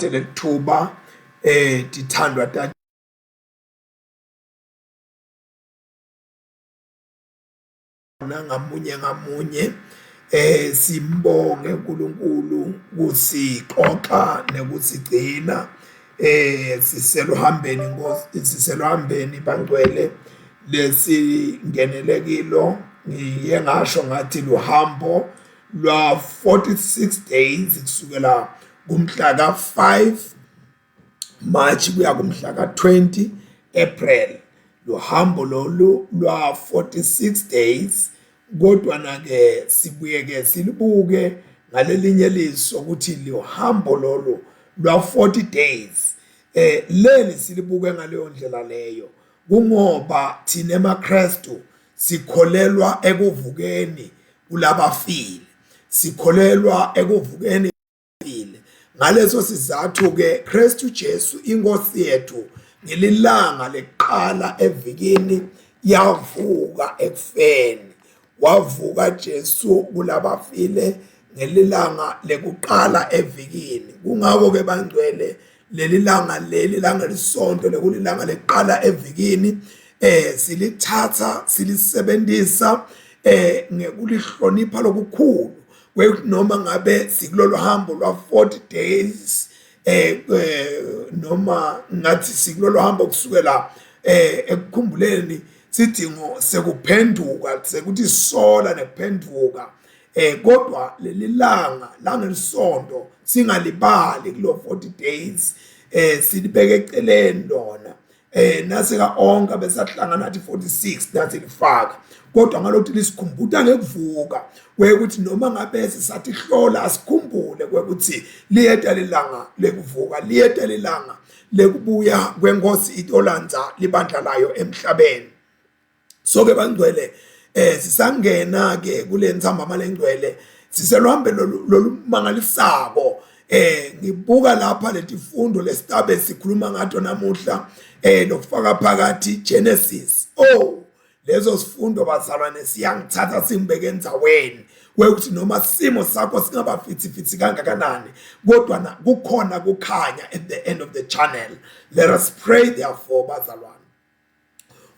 Lelithuba eh tithandwa ta ngamunye ngamunye eh simbonge uNkulunkulu kusixoxa nekusigcina eh siseluhambeni Nkosi siseluhambeni bangcwele lesingenelekilo ngiye ngasho ngathi luhambo lwa 46 days kusukela kumhla ka-5 March kuya kumhla ka-20 April. Luhambo lolu lwa 46 days kodwa na-ke sibuye-ke silibuke ngalelinye liso ukuthi luhambo lolu lwa 40 days eh leli silibuke ngaleyo ndlela leyo kungoba thina emaKristu sikholelwa ekuvukeni kulabafile sikholelwa ekuvukeni File. Ngaleso sizathu ke Kristu Jesu inkosi yethu ngelilanga leqala evikini yavuka ekufeni. Wavuka Jesu kulabafile ngelilanga lekuqala evikini. Kungako ke bangcwele leli langa leli langelisonto lekulilanga leqala evikini eh silithatha silisebenzisa eh ngekulihlonipha lokukhulu noma ngabe sikulolu hambo lwa 40 days eh, eh noma ngathi sikulolu hambo kusukela eh ekukhumbuleni sidingo sekuphenduka sekuthi sola nekuphenduka eh kodwa leli langa langelisonto singalibali kulo 40 days eh silibeke eceleni lona eh nasika onke besahlangana athi 46 nathi lifaka kodwa ngalokuthi lisikhumbuta ngekuvuka kwekuthi noma ngabe sisathi hlola asikhumbule kwekuthi liyeta lilanga lekuvuka liyeta lilanga lekubuya kwenkosi itolandza libandla layo emhlabeni so ke bangcwele eh sisangena ke kule ntsambama lengcwele siseluhambe lolumangalisako eh ngibuka lapha letifundo lesitabe sikhuluma ngato namuhla eh lokufaka phakathi Genesis oh lezo sifundo bazalwane siyangithatha singibeke endzaweni kwekuthi noma simo sakho singaba fithi kangakanani kodwa kukhona kukhanya at the end of the channel. Let us pray therefore bazalwane.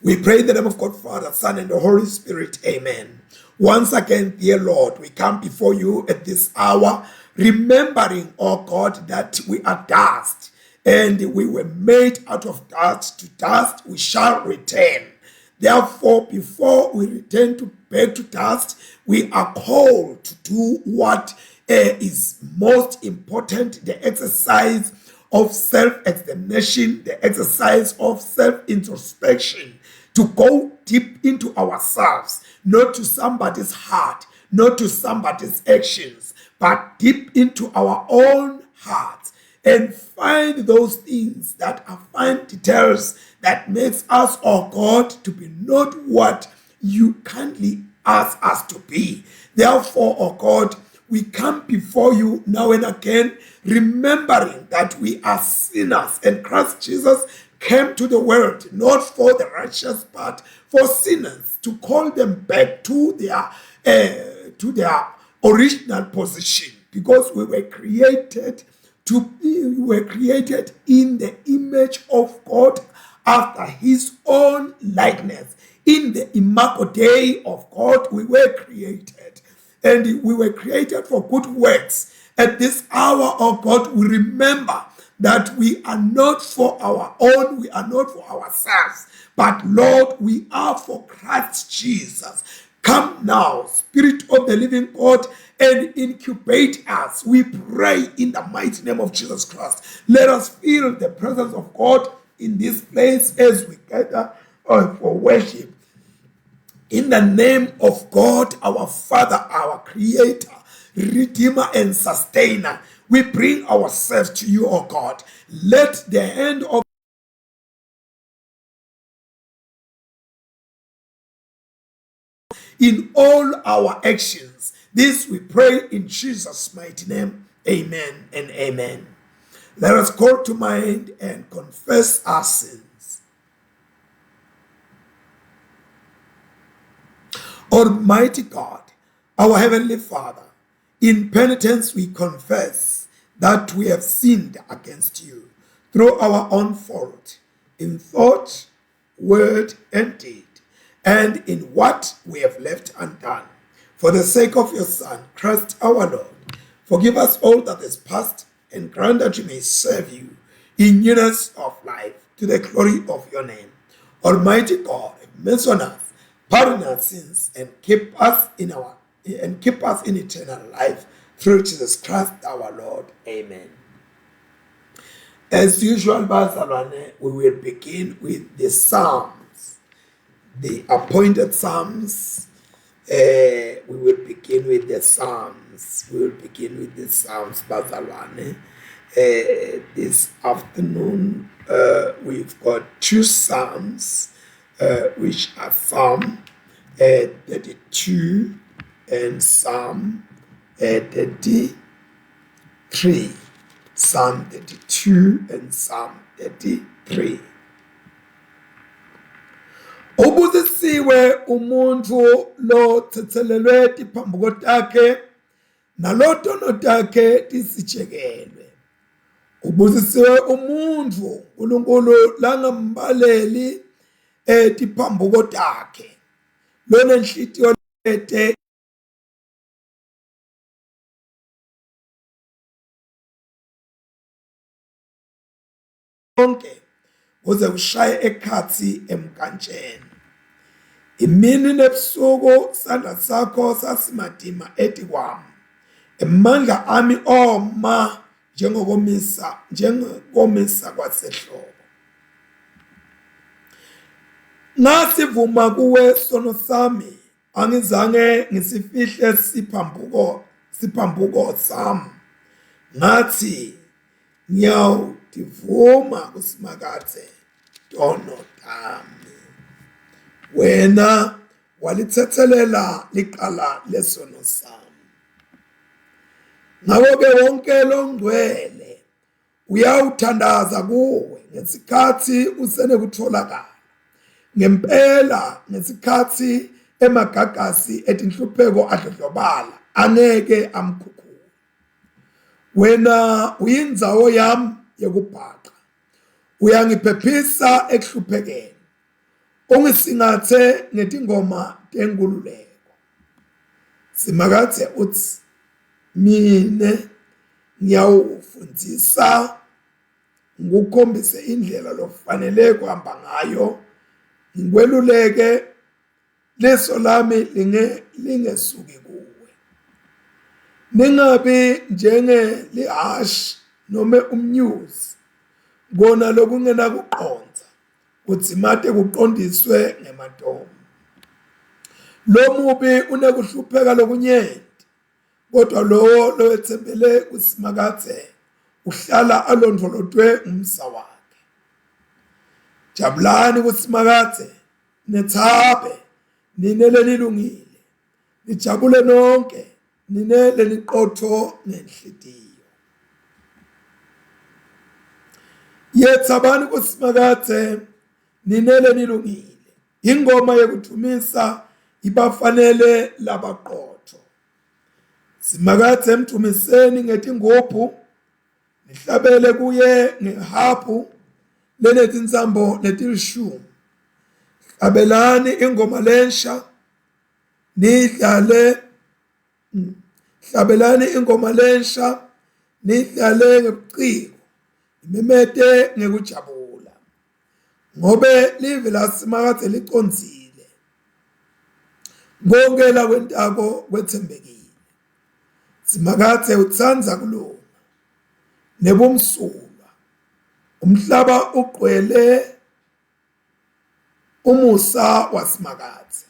We pray in the name of God, Father, Son, and the Holy Spirit. Amen. Once again, dear Lord, we come before you at this hour, remembering, oh God, that we are dust and we were made out of dust. To dust we shall return. Therefore, before we return to back to dust, we are called to do what is most important, the exercise of self-examination, the exercise of self-introspection, to go deep into ourselves, not to somebody's heart, not to somebody's actions, but deep into our own hearts and find those things that are fine details that makes us or God to be not what you kindly ask us to be. Therefore, oh God, we come before you now and again, remembering that we are sinners and Christ Jesus came to the world not for the righteous but for sinners to call them back to their uh, to their original position because we were created to be, we were created in the image of God after his own likeness. In the imago Dei of God, we were created. And we were created for good works. At this hour, oh God, we remember that we are not for our own, we are not for ourselves, but Lord, we are for Christ Jesus. Come now, Spirit of the living God, and incubate us. We pray in the mighty name of Jesus Christ. Let us feel the presence of God in this place as we gather uh, for worship. In the name of God, our Father, our Creator, Redeemer, and Sustainer, we bring ourselves to you, O God. Let the hand of in all our actions. This we pray in Jesus' mighty name. Amen and amen. Let us call to mind and confess our sins. Almighty God, our Heavenly Father, in penitence we confess that we have sinned against you through our own fault, in thought, word, and deed, and in what we have left undone. For the sake of your Son, Christ our Lord, forgive us all that is past and grant that we may serve you in newness of life to the glory of your name. Almighty God, have mercy on us, pardon our sins, and keep us in our and keep us in eternal life through Jesus Christ our Lord. Amen. As usual, Bazalwane, we will begin with the Psalms, the appointed Psalms. Uh, we will begin with the Psalms. We will begin with the Psalms, Bazalwane. Uh, this afternoon, uh, we've got two Psalms, uh, which are Psalm uh, 32 and Psalm uh, 33. Psalm 32 and Psalm 33. Ubusisiwe umuntu lothethelelwe tiphambuko takhe nalotono takhe tisijekelwe. Ubusisiwe umuntu uNkulunkulu langambaleli etiphambuko takhe lonenhlitiyo lete konke kuze kushaye ekhatsi emkantsheni. Imini nebusuku sandla sakho sasimatima etikwami. Emandla ami oma njengokomisa njengokomisa kwasehlobo. Ngasivuma kuwe sono sami angizange ngisifihle siphambuko siphambuko sami ngathi ngiyawutivuma kusimakadze tono tami wena walithethelela liqala lesono sami ngakho-ke wonke longcwele uyawuthandaza kuwe ngesikhathi usenekutholakala ngempela ngesikhathi emagagasi etinhlupheko adlodlobala angeke amkhukhule wena uyindzawo yami yekubhaca uyangiphephisa ekuhluphekeni ungisingathe ngetingoma tenkululeko simakadze utsi mine ngiyawufundzisa ngikukhombise indlela lofanele kuhamba ngayo ngikweluleke liso lami linge lingesuki kuwe ningabi njengelihhashi nome umnyuzi kona lokungenakuqondza kudzimate kuqondiswe ngematomu lomubi unekuhlupheka lokunyenti kodwa lowo lowetsembele kuSimakadze uhlala alondvolotwe ngumsa wakhe. Jabulani kuSimakadze nethabe nine lenilungile, nijabule nonke nine leniqotho ngenhlitiyo. Yethabani kuSimakadze nine lenilungile, ingoma yekudumisa ibafanele labaqotho. Simakadze emdumiseni ngetingubhu nihlabele kuye ngehapu lenetintsambo letilishumi. Hlabelani ingoma lensha nidlale hlabelani ingoma lensha nidlale ngebuciko nimemete ngekujabula. Ngobe live laSimakadze licondzile, konke lakwentako kwetsembekile. Simakadze utsandza kulunga nebumsulwa, umhlaba ugcwele umusa waSimakadze.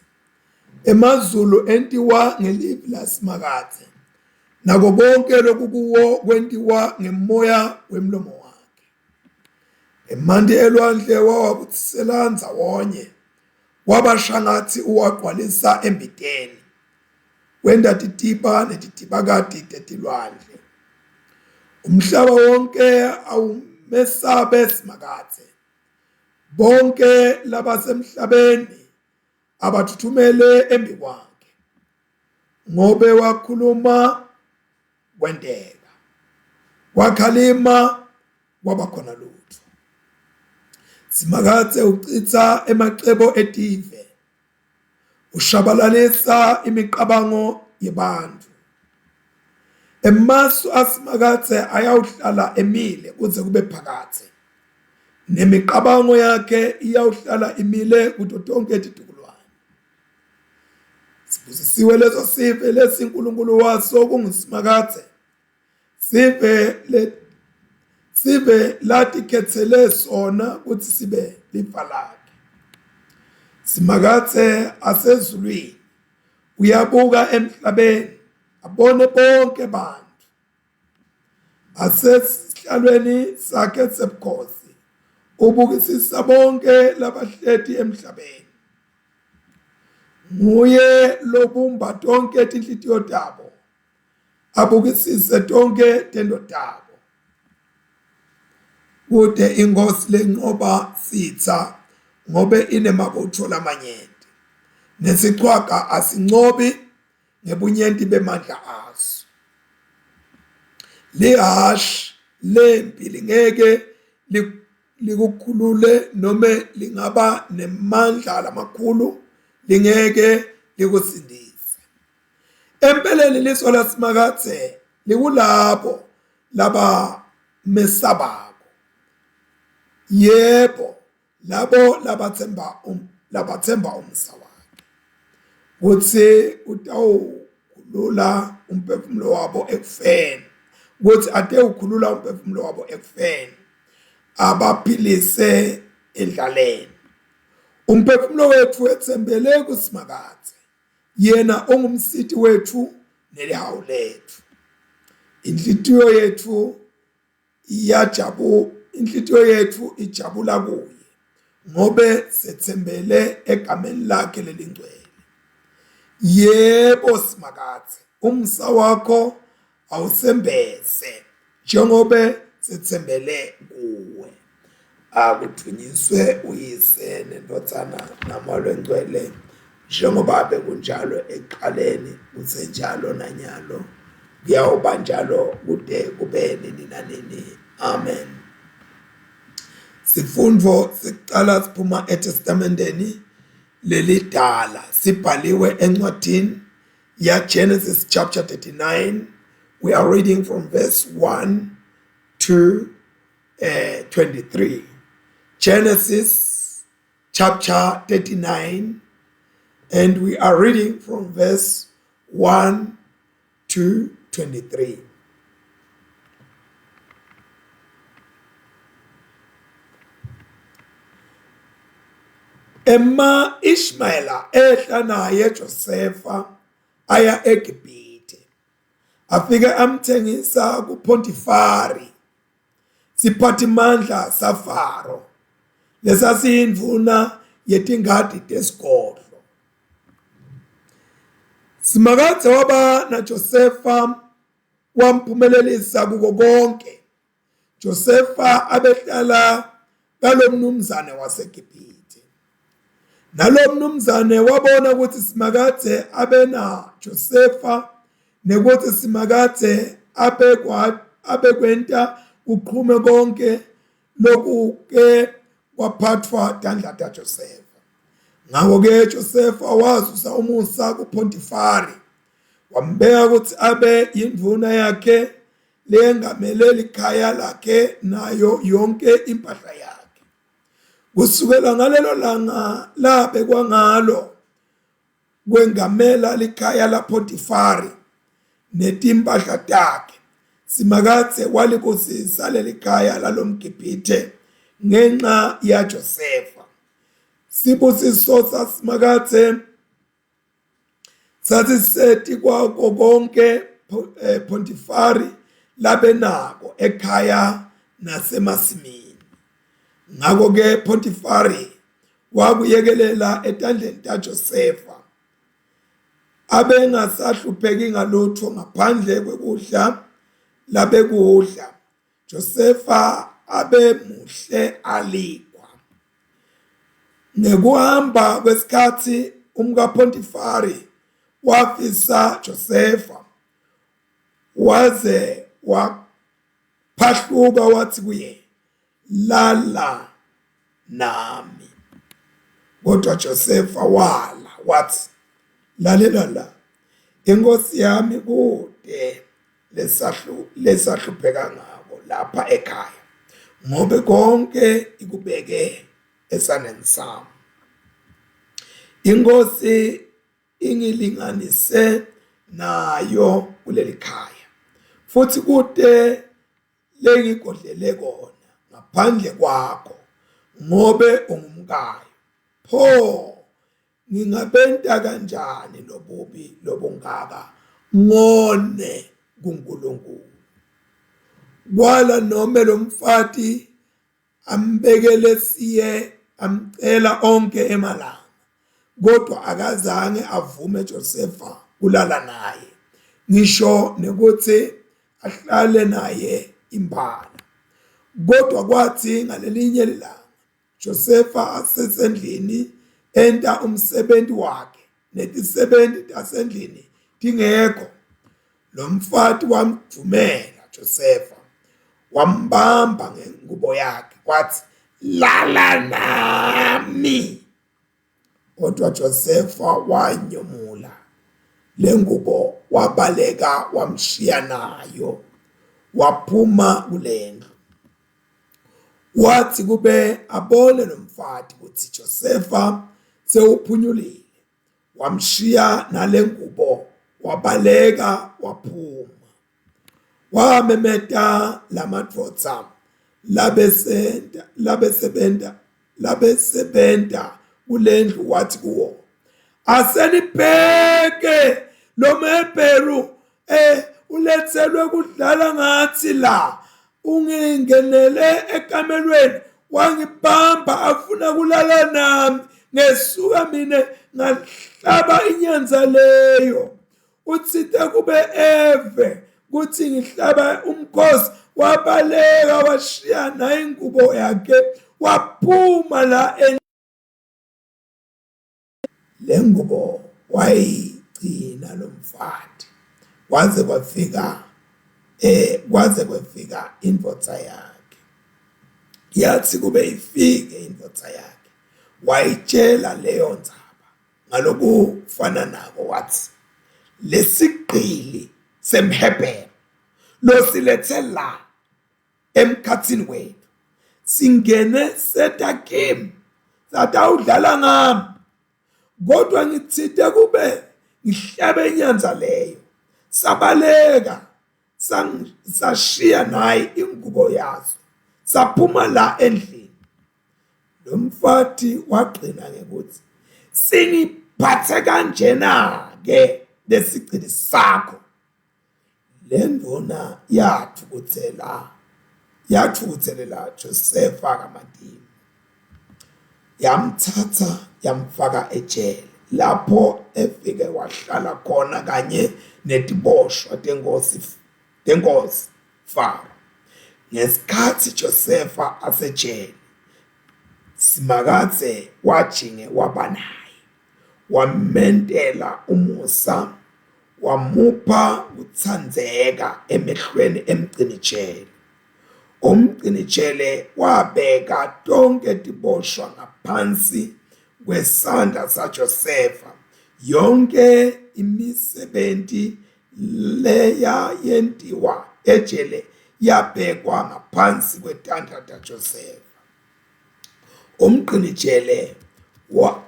Emazulu entiwa ngelivi laSimakadze, nako konke lokukuwo kwentiwa ngemoya wemlomo wakhe. Emanti elwandle wawabutsisela ndzawonye, kwaba shangatsi uwagcwalisa embiteni. Wenta titiba netitibakati tetilwandle. Umhlaba wonke awumesabe Simakadze. Bonke labasemhlabeni abathuthumele embikwakhe, ngobe wakhuluma kwenteka. Wakhalima kwaba khona lutho. Simakadze ucitsa emacebo etive, ushabalalisa imicabango yebantfu. Emasu aSimakadze ayawuhlala emile kuze kube phakadze, nemicabango yakhe iyawuhlala imile kuto tonkhe titukulwane. Sibusisiwe leso sive lesi uNkulunkulu waso kunguSimakadze, sive le sive latikhetsele sona kutsi sibe lifa lakhe. Simakadze asezulwini uyabuka emhlabeni abone bonke bantfu. Asesihlalweni sakhe sebukhosi ubukisisa bonke labahleti emhlabeni. Nguye lobumba tonke tinhlitiyo tabo abukisise tonke tento tabo. Kute inkhosi lenqoba sitsa ngobe inemabutfo lamanyenti, nesichwaga asincobi ngebunyenti bemandla aso. Lihhashi lempi lingeke likukhulule nome lingaba nemandla lamakhulu lingeke likusindise. Empeleni liso laSimakadze likulabo labamesabako, yebo, labo labatsemba um, labatsemba umusa wakhe, kutsi utawukhulula umphefumulo wabo ekufeni, kutsi atewukhulula umphefumulo wabo ekufeni, abaphilise endlaleni. Umphefumulo wetfu wetsembele kuSimakadze. Yena ungumsiti wetfu nelihawu letfu. Inhlitiyo yetfu iyajabu inhlitiyo yetfu ijabula kuye ngobe setsembele egameni lakhe lelingcwele. Yebo Simakadze, umsa wakho awusembese njengobe setsembele kuwe. Akudvunyiswe uYise neNdvodzana naMoya Longcwele njengoba bekunjalo ekuqaleni kusenjalo nanyalo kuyawuba njalo kude kube nini nanini. Amen. Sifundvo sekucala siphuma eTestamenteni lelidala sibhaliwe encwadini yaGenesis chapter 39. We are reading from verse 1 to 23. Genesis chapter 39, and we are reading from verse 1 to 23. Ema Ishmayela ehla naye Josefa aya eGibhithe. Afike amthengisa kuPontifari siphathimandla saFaro lesasiyindvuna yetingadi tesigodlo. Simakadze waba naJosefa wamphumelelisa kuko konke. Josefa abehlala kalomnumzane waseGibhithe. Nalo mnumzane wabona ukuthi Simakadze abena Josefa nekuthi Simakadze abekwa abekwenta kuqhume konke lokuke kwaphathwa tandla taJosefa. Ngakho-ke Josefa wazuza umusa kuPontifari wambeka ukuthi abe yindvuna yakhe leyengamele likhaya lakhe nayo yonke impahla yakhe. Kusukela ngalelo langa labekwa ngalo kwengamela likhaya laPotifari netimpahla takhe, Simakadze walibusisa lelikhaya lalomGibhithe ngenxa yaJosefa. Sibusiso saSimakadze Sasiseti kwako konke eh, Pontifari labenako ekhaya nasemasimini. Ngakho-ke Pontifari wakuyekelela etandleni taJosefa. Abengasahlupheki ngalutho ngaphandle kwekudla labekudla. Josefa abemuhle alikwa. Ngekuhamba kwesikhatsi umkaPhotifari wafisa Josefa waze wa Phahluka wathi kuye, Lala nami. Kodwa Josefa wala wathi, Lalela la, inkosi yami kude lesahlu lesahlupheka ngako lapha ekhaya ngobe konke ikubeke esandleni sami. Inkosi ingilinganise nayo kuleli khaya futhi kute lengigodlele kona ngaphandle kwakho ngobe ungumkayo pho ngingabenta kanjani lobubi lobungaka ngone kuNkulunkulu kwala nome lomfati ambekele siye amcela onke emalanga kodwa akazange avume Josefa kulala naye ngisho nekuthi ahlale naye imbala kodwa kwathi ngalelinye ilanga Josefa asesendlini enta umsebenzi wakhe netisebenti tasendlini tingekho lo mfati wamvumela Josefa wambamba ngengubo yakhe wathi lala nami kodwa Josefa wanyomula lengubo wabaleka wamshiya nayo waphuma kulendlu wathi kube abone lo mfati ukuthi Josefa sewuphunyulile wamshiya nalengubo wabaleka waphuma wamemeta lamadvodza labesenta labesebenta labesebenta kulendlu wathi kuwo asenibheke lo mHebheru eh ulethelwe kudlala ngathi la ungingenele ekamelweni wangibamba afuna kulala nami ngesuka mina ngahlaba inyanza leyo uthinte kube eve kuthi ngihlaba umkhosi wabaleka washiya nayo ingubo yakhe waphuma la Le ngubo wayigcina lo mfati kwaze kwafika eh kwaze kwefika indvodza yakhe yathi kube ifike indvodza yakhe wayitshela leyo ndzaba ngalokufana nako wathi lesigqili semHebheru losilethe la emkhathini wethu singene seta kimi satawudlala ngami kodwa ngithinte kube ngihlabe inyanza leyo sabaleka sashiya naye ingubo yaso saphuma la endlini lo mfati wagcina ngekuthi singiphathe kanjena ke lesigcili sakho Le nduna yathukuthela yathukuthelela Josefa kamatima yamthatha yamfaka ejele lapho efike wahlala khona kanye netiboshwa tenkosi tenkosi Faro ngesikhathi Josefa asejele Simakadze wajinge waba naye wamentela umusa wamupha kutsandzeka emehlweni emgcinijele. Umgcinijele wabeka tonkhe tiboshwa ngaphansi kwesandla saJosefa. Yonke imisebenti leyayentiwa ejele yabekwa ngaphansi kwetandla taJosefa. Umgcinijele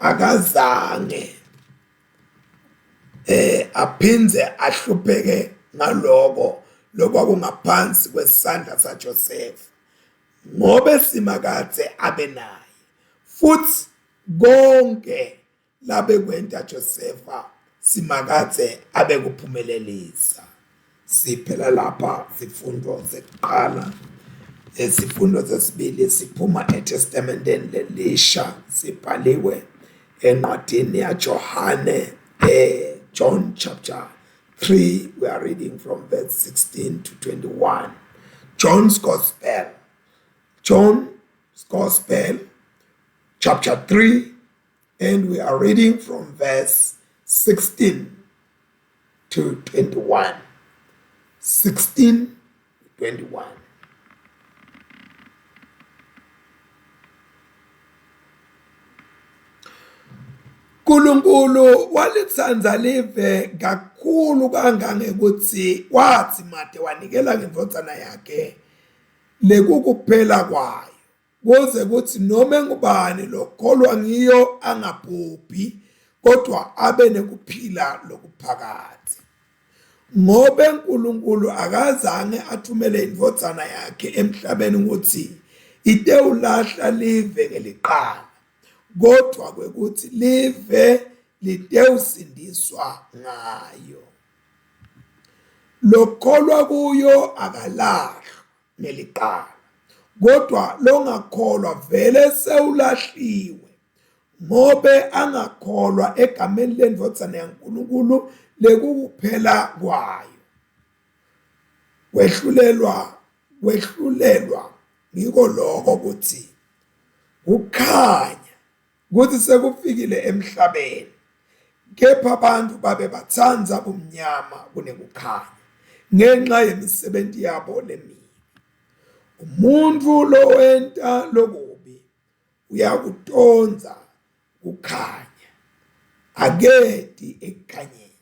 akazange eh aphindze ahlupheke ngaloko lokwakungaphansi kwesandla saJosefa ngobe Simakadze abenaye futhi konke labekwenta Josefa Simakadze abekuphumelelisa Siphela lapha sifundo sekuqala isifundo sesibili siphuma eTestamenteni lelisha sibhaliwe encwadini yaJohane eh John chapter 3 we are reading from verse 16 to 21 John's Gospel John's Gospel chapter 3 and we are reading from verse 16 to 21 16 21. Nkulunkulu walitsandza live kakhulu kangangekutsi watsi mate wanikela ngendvodzana yakhe lekukuphela kwayo kuze kutsi nome ngubani lokholwa ngiyo angabhubhi kodwa abe nekuphila lokuphakadze. Ngobe Nkulunkulu akazange athumele indvodzana yakhe emhlabeni kutsi itewulahla live ngeliqala, kodvwa kwekutsi live litewusindiswa ngayo. Lokholwa kuyo akalahlwa ngelicala, kodvwa longakholwa vele sewulahliwe ngobe angakholwa egameni lendvodzana yaNkulunkulu lekukuphela kwayo. Kwehlulelwa kwehlulelwa ngiko loko kutsi kukhanya kutsi sekufikile emhlabeni kepha bantfu babe batsandza bumnyama kunekukhanya ngenxa yemisebenti yabo lemibi. Umuntfu lowenta lokubi uyakutondza kukhanya aketi ekukhanyeni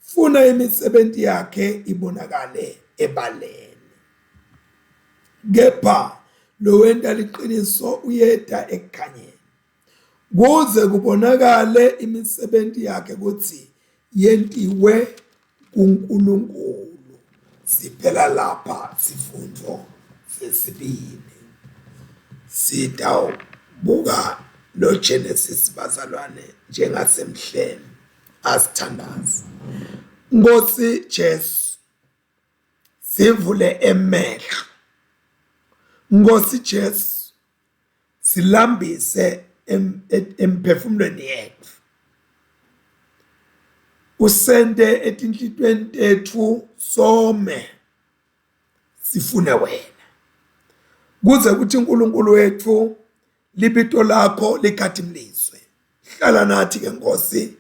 funa imisebenti yakhe ibonakale ebaleni kepha lowenta liqiniso uyeta ekukhanyeni kuze kubonakale imisebenti yakhe kutsi yentiwe kuNkulunkulu. Siphela lapha sifundvo sesibili. Sitawubuka lo Genesis bazalwane njengasemhleni asithandaze. Nkosi Jesu sivule emehlo. Nkosi Jesu silambise emphefumulweni yetfu usente etinhlitweni tetfu some sifune wena kuze kuthi uNkulunkulu wethu libito lakho likhathimliswe hlala nathi ke Nkosi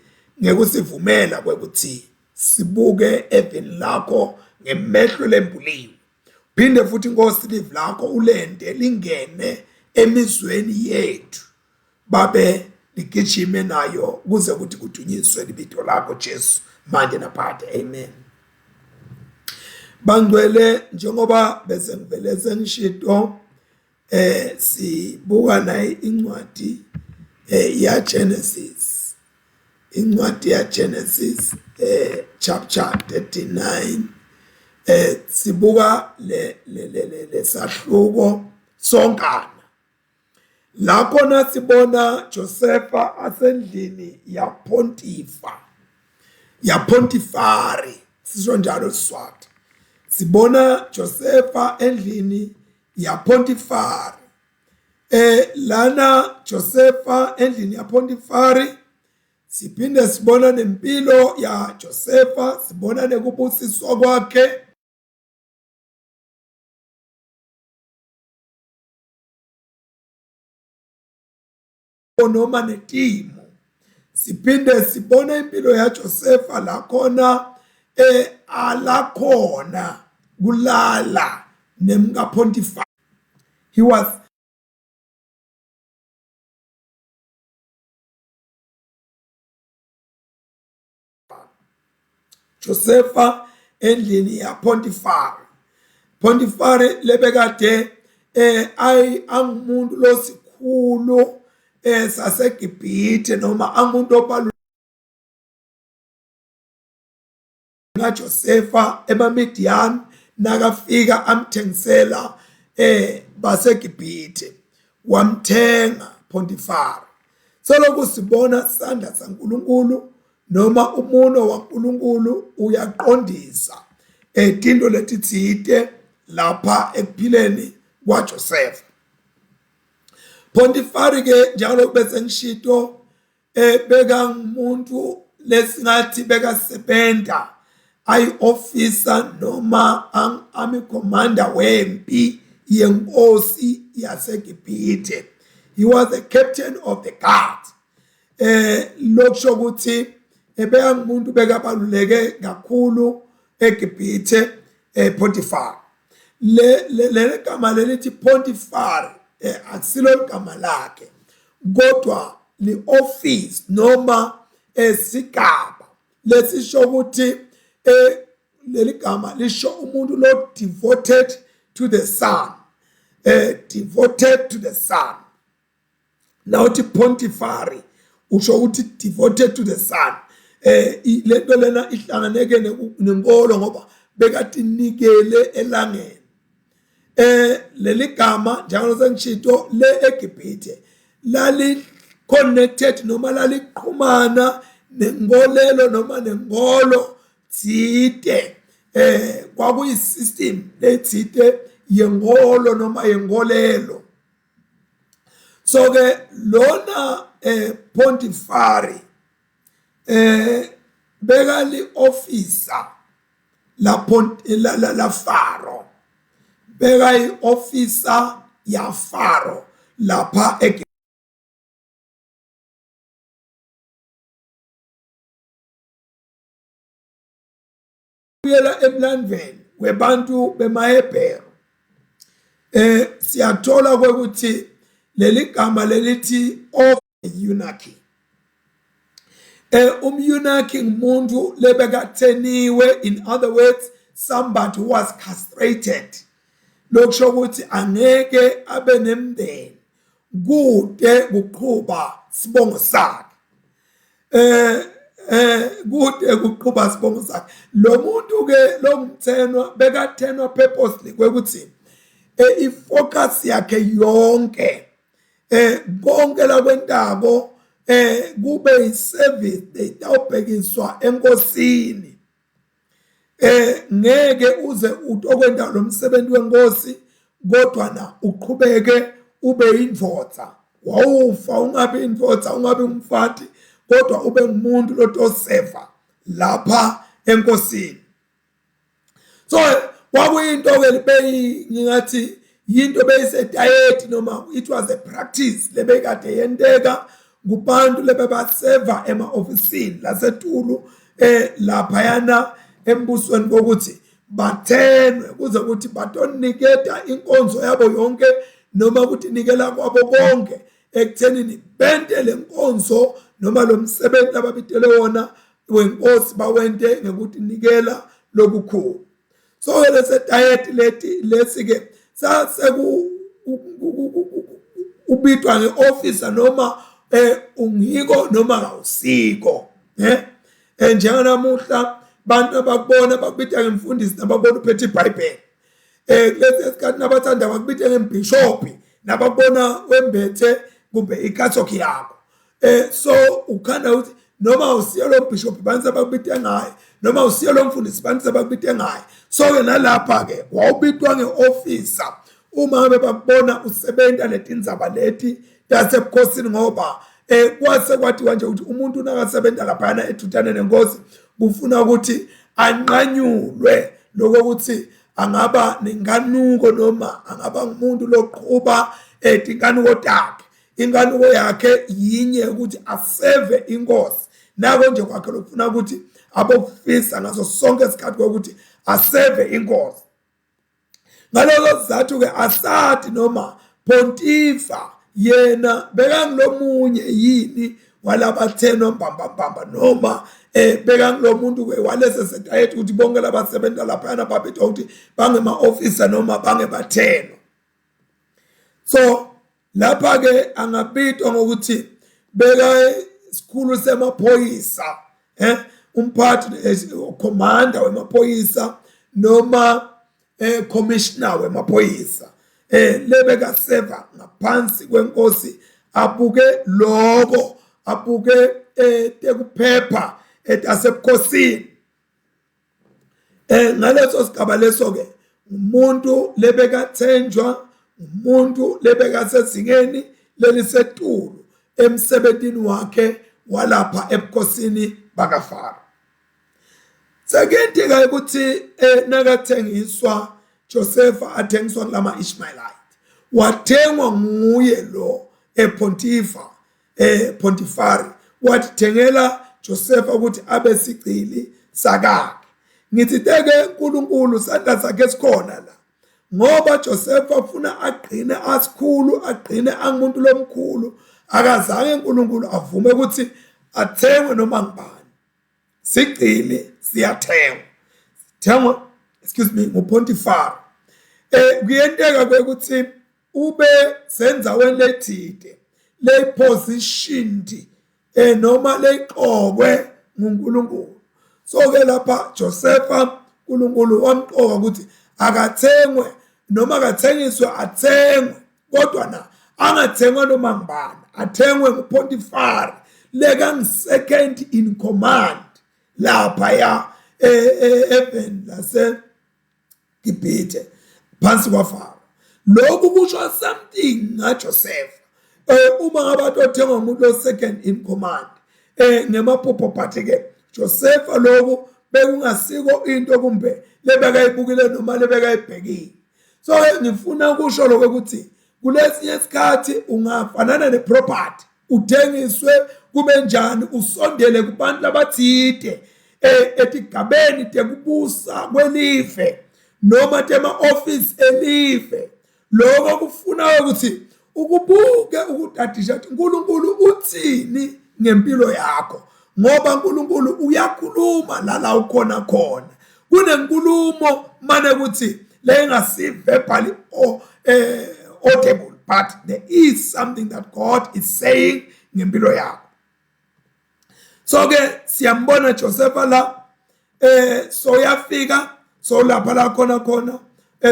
ngekusivumela kwekuthi sibuke eveni lakho ngemehlo lembuliwe Phinde futhi Nkosi live lakho ulente lingene emizweni yethu babe ligijime nayo kuze kuthi kudunyiswe libito lakho Jesu manje naphakade amen. Bangcwele njengoba bese ngivele sengishito eh sibuka naye incwadi eh ya Genesis incwadi ya Genesis eh chapter 39 eh sibuka le le le lesahluko sonkana la khona sibona Josefa asendlini yaPontifa yaPontifari sisho njalo Siswati sibona Josefa endlini yaPontifari eh lana Josefa endlini yaPontifari siphinde sibona nempilo ya Josefa sibona nekubusiswa kwakhe noma netimo siphinde sibone impilo yaJosefa la khona eh alakhona kulala nemkaPontifar he was Josefa endlini yaPontifari Pontifari lebekade eh ayi angumuntu losikhulu eh saseGibhithe noma angumuntu obalulekile ngaJosefa emaMidian nakafika amthengisela eh baseGibhithe wamthenga Pontifari Selokhu sibona isandla saNkulunkulu noma umuno waNkulunkulu uyaqondisa etinto letitsite lapha ekuphileni kwaJosefa. Pontifari ke njalo bese ngishito eh bekangumuntu lesingathi bekasebenta ayi-officer noma army commander wempi yenkosi yaseGibhithe he was the captain of the guard eh lokusho ukuthi ebekangumuntu bekabaluleke kakhulu eGibhithe ePotiphar le le gama lelithi Potiphar eh, akusilo igama lakhe kodwa li-office noma esigaba lesisho ukuthi eh leli gama lisho umuntu lo devoted to the sun, devoted to the sun. Nawuthi Pontifari usho ukuthi devoted to the sun. Lento lena ihlanganeke nenkolo ngoba bekatinikele elangeni. Leli gama njengoba sengishito le eGibhithe lali connected noma laliqhumana nenkolelo noma nenkolo thite, kwakuyi system lethite yenkolo noma yenkolelo. So ke lona Pontifari bekali officer la la, la Faro, beka i-officer ya Faro lapha. Ekubuyela emlandweni webantu bemaHebheru, siyathola ukuthi leli gama lelithi of eunuch, um-eunuch ngumuntu lebekatheniwe, in other words somebody who was castrated. Lokusho ukuthi angeke abe nemndeni kude kuqhuba sibongo sakhe, kude kuqhuba sibongo sakhe. Lo muntu ke longumthenwa bekathenwa purposely kwekuthi ifocus yakhe yonke, konke lakwentako, kube iservice letawubhekiswa enkosini. Ngeke uze utokwenta lo msebenzi wenkosi kodwa na uqhubeke ube indvodza. Wawufa ungabi indvodza, ungabi umfati, kodwa ube ngumuntu lotoseva lapha enkosini. So kwakuyinto ke beyi ngingathi yinto beyisedayeti noma it was a practice lebekade yenteka kubantu lebebaseva ema-ofisini lasetulu laphayana embusweni, kokuthi bathenwe kuze ukuthi batoniketa inkonzo yabo yonke noma ukuthi nikela kwabo konke ekuthenini bente lenkonzo noma lo msebenzi ababitele wona wenkosi, bawente ngekuthi nikela lokukhulu. So ke lese diet leti lesi ke saseku ubitwa ngeofficer noma ungiko noma kawusiko. Njenganamuhla bantu abakubona bakubita ngemfundisi nababona uphethe iBhayibheli. Kulesi sikhathi nabathanda bakubita ngembishophi nababona wembethe kumbe ikatsoki yakho. So ukhanda ukuthi noma usiyo lo bishop bantu abakubite ngaye, noma usiyo lo mfundisi bantu abakubite ngaye. So ke nalapha ke wawubitwa ngeofficer uma ngabe bakubona usebenta letindzaba leti tasebukhosini, ngoba kwase kwathiwa nje ukuthi umuntu nakasebenza laphana edutane nenkosi kufuna ukuthi anqanyulwe lokho ukuthi angaba nenkanuko noma angaba ngumuntu loqhuba tinkanuko takhe. Inkanuko yakhe yinye, ukuthi aseve inkosi. Nako nje kwakhe lokufuna ukuthi abokufisa ngaso sonke isikhathi kokuthi aseve inkosi. Ngaloko sizathu ke asathi noma Pontifa yena bekangilomunye yini walabathenwa mbambambamba, noma bekangilomuntu ke walese setayeti ukuthi bonke labasebenza laphayana babitwa ukuthi bangema-officer noma bangebathenwa. So lapha ke angabitwa ngokuthi beka isikhulu semaphoyisa, umphathi, commander wemaphoyisa noma commissioner wemaphoyisa, lebeka seva ngaphansi kwenkosi, abuke lokho, abuke tekuphepha etasebukhosini. Ngaleso sigaba leso ke umuntu lebekathenjwa, umuntu lebekasezingeni lelisetulu emsebentini wakhe walapha ebukhosini bakaFaro. Sekuyenteka ukuthi nakathengiswa Josepha, athengiswa kulama Ishmaelite, wathengwa nguye lo ePontifa, Pontifari, wathengela Josepha ukuthi abe sigcili sakakhe. Ngithi teke uNkulunkulu sandla sakhe sikhona la, ngoba Josepha ufuna agqine asikhulu, agqine angumuntu lomkhulu. Akazange uNkulunkulu avume ukuthi athengwe noma ngubani. Sigcili siyathengwa. Sithengwa, excuse me, nguPontifar. Kuyenteka ukuthi ube sendzaweni lethide le positioned noma leqokwe nguNkulunkulu. So ke lapha Josepha uNkulunkulu wamqoka ukuthi akathengwe noma akathengiswe, athengwe, kodwa na angathengwa noma ngubani, athengwe nguPotifar lekangi-second in command lapha ya eveni lase Gibhithe phansi kwaFaro. Lokhu kusho something ngaJoseph. Uma ngabe atothengwa umuntu o second in command ngemaphupho, but ke Joseph lokhu bekungasiko into kumbe lebekayibukile noma lebekayibhekile. So ngifuna ukusho lokho ukuthi kulesinye isikhathi ungafanana neproperty, uthengiswe kube njani, usondele kubantu abathide etigabeni tekubusa kwelive noma tema-office elive. Lokho kufuna ukuthi ukubuke, ukutadisha ukuthi uNkulunkulu uthini ngempilo yakho, ngoba uNkulunkulu uyakhuluma lala ukhona khona. Kunenkulumo mane ukuthi lengasi verbally or audible, but there is something that God is saying ngempilo yakho. So ke siyambona Josepha la, so uyafika, so lapha la khona khona,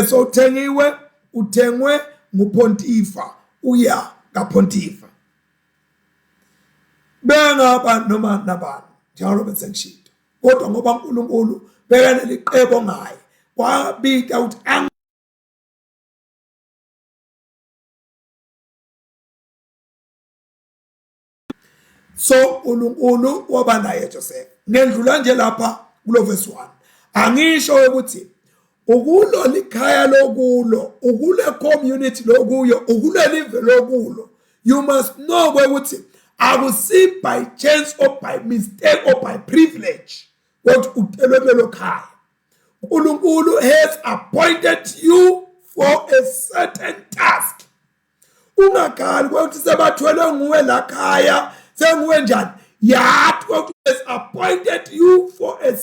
so uthengiwe, uthengwe nguPontifa, uya kaPontifa. Bengaba noma nabani njalo bese ngishilo, kodwa ngoba uNkulunkulu bekaneliqebo ngaye, kwabita ukuthi so uNkulunkulu waba naye Joseph. Ngendlula nje lapha kulo verse 1, angisho ukuthi ukulo likhaya lokulo, ukule community lokuyo, ukule live lokulo, you must know ukuthi akusi by chance or by mistake or by privilege ukuthi utelwe kulelo khaya. uNkulunkulu has appointed you for a certain task. Ungakhali ukuthi sebathwelwe nguwe la khaya, senguwe njani, yathi ukuthi has appointed you for a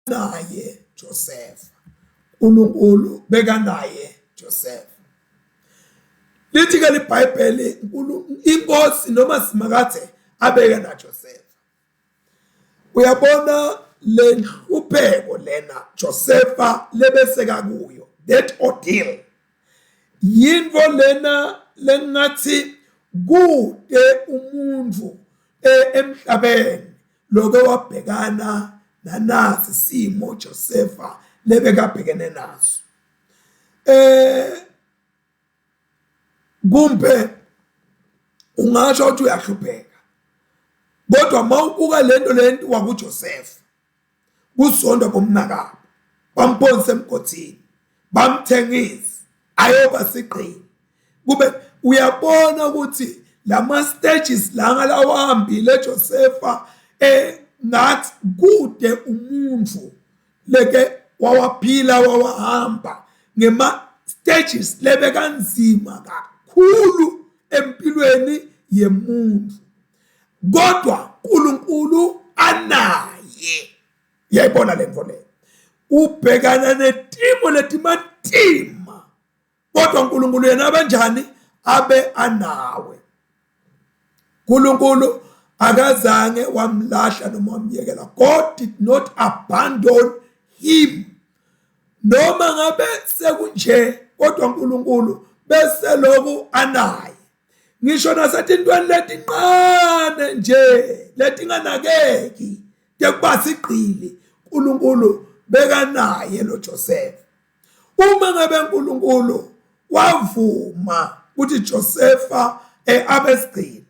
naye Joseph. uNkulunkulu bekanaye Joseph. Lithi ke liBhayibheli, inkosi noma simakathe abeke na Joseph. Uyabona le nhlupheko lena Josepha lebeseka kuyo, that ordeal, yinto lena lengathi kude umuntu emhlabeni loke wabhekana nanasi simo Josepha lebekabhekene naso. Kumbe ungasho ukuthi uyahlupheka, kodwa mawubuka lento lento wakuJoseph, kuzondwa komnakabo, bamphonse emgodini, bamthengisa ayoba sigqili, kube uyabona ukuthi lama stages langa lawahambile Josepha, ngathi kude umuntu leke wawaphila wawahamba ngema stages lebekanzima kakhulu empilweni yemuntu, kodwa uNkulunkulu anaye. Uyayibona le nto leyo, ubhekana netimo letimatima, kodwa uNkulunkulu yena abanjani abe anawe. uNkulunkulu akazange wamlahla noma wamyekela. God did not abandon him. Noma ngabe sekunje, kodwa uNkulunkulu bese lokhu anaye. Ngisho nasetintweni letincane nje letinganakeki tekuba sigqili, uNkulunkulu bekanaye lo Joseph. Uma ngabe uNkulunkulu wavuma ukuthi Josepha abe sigqili,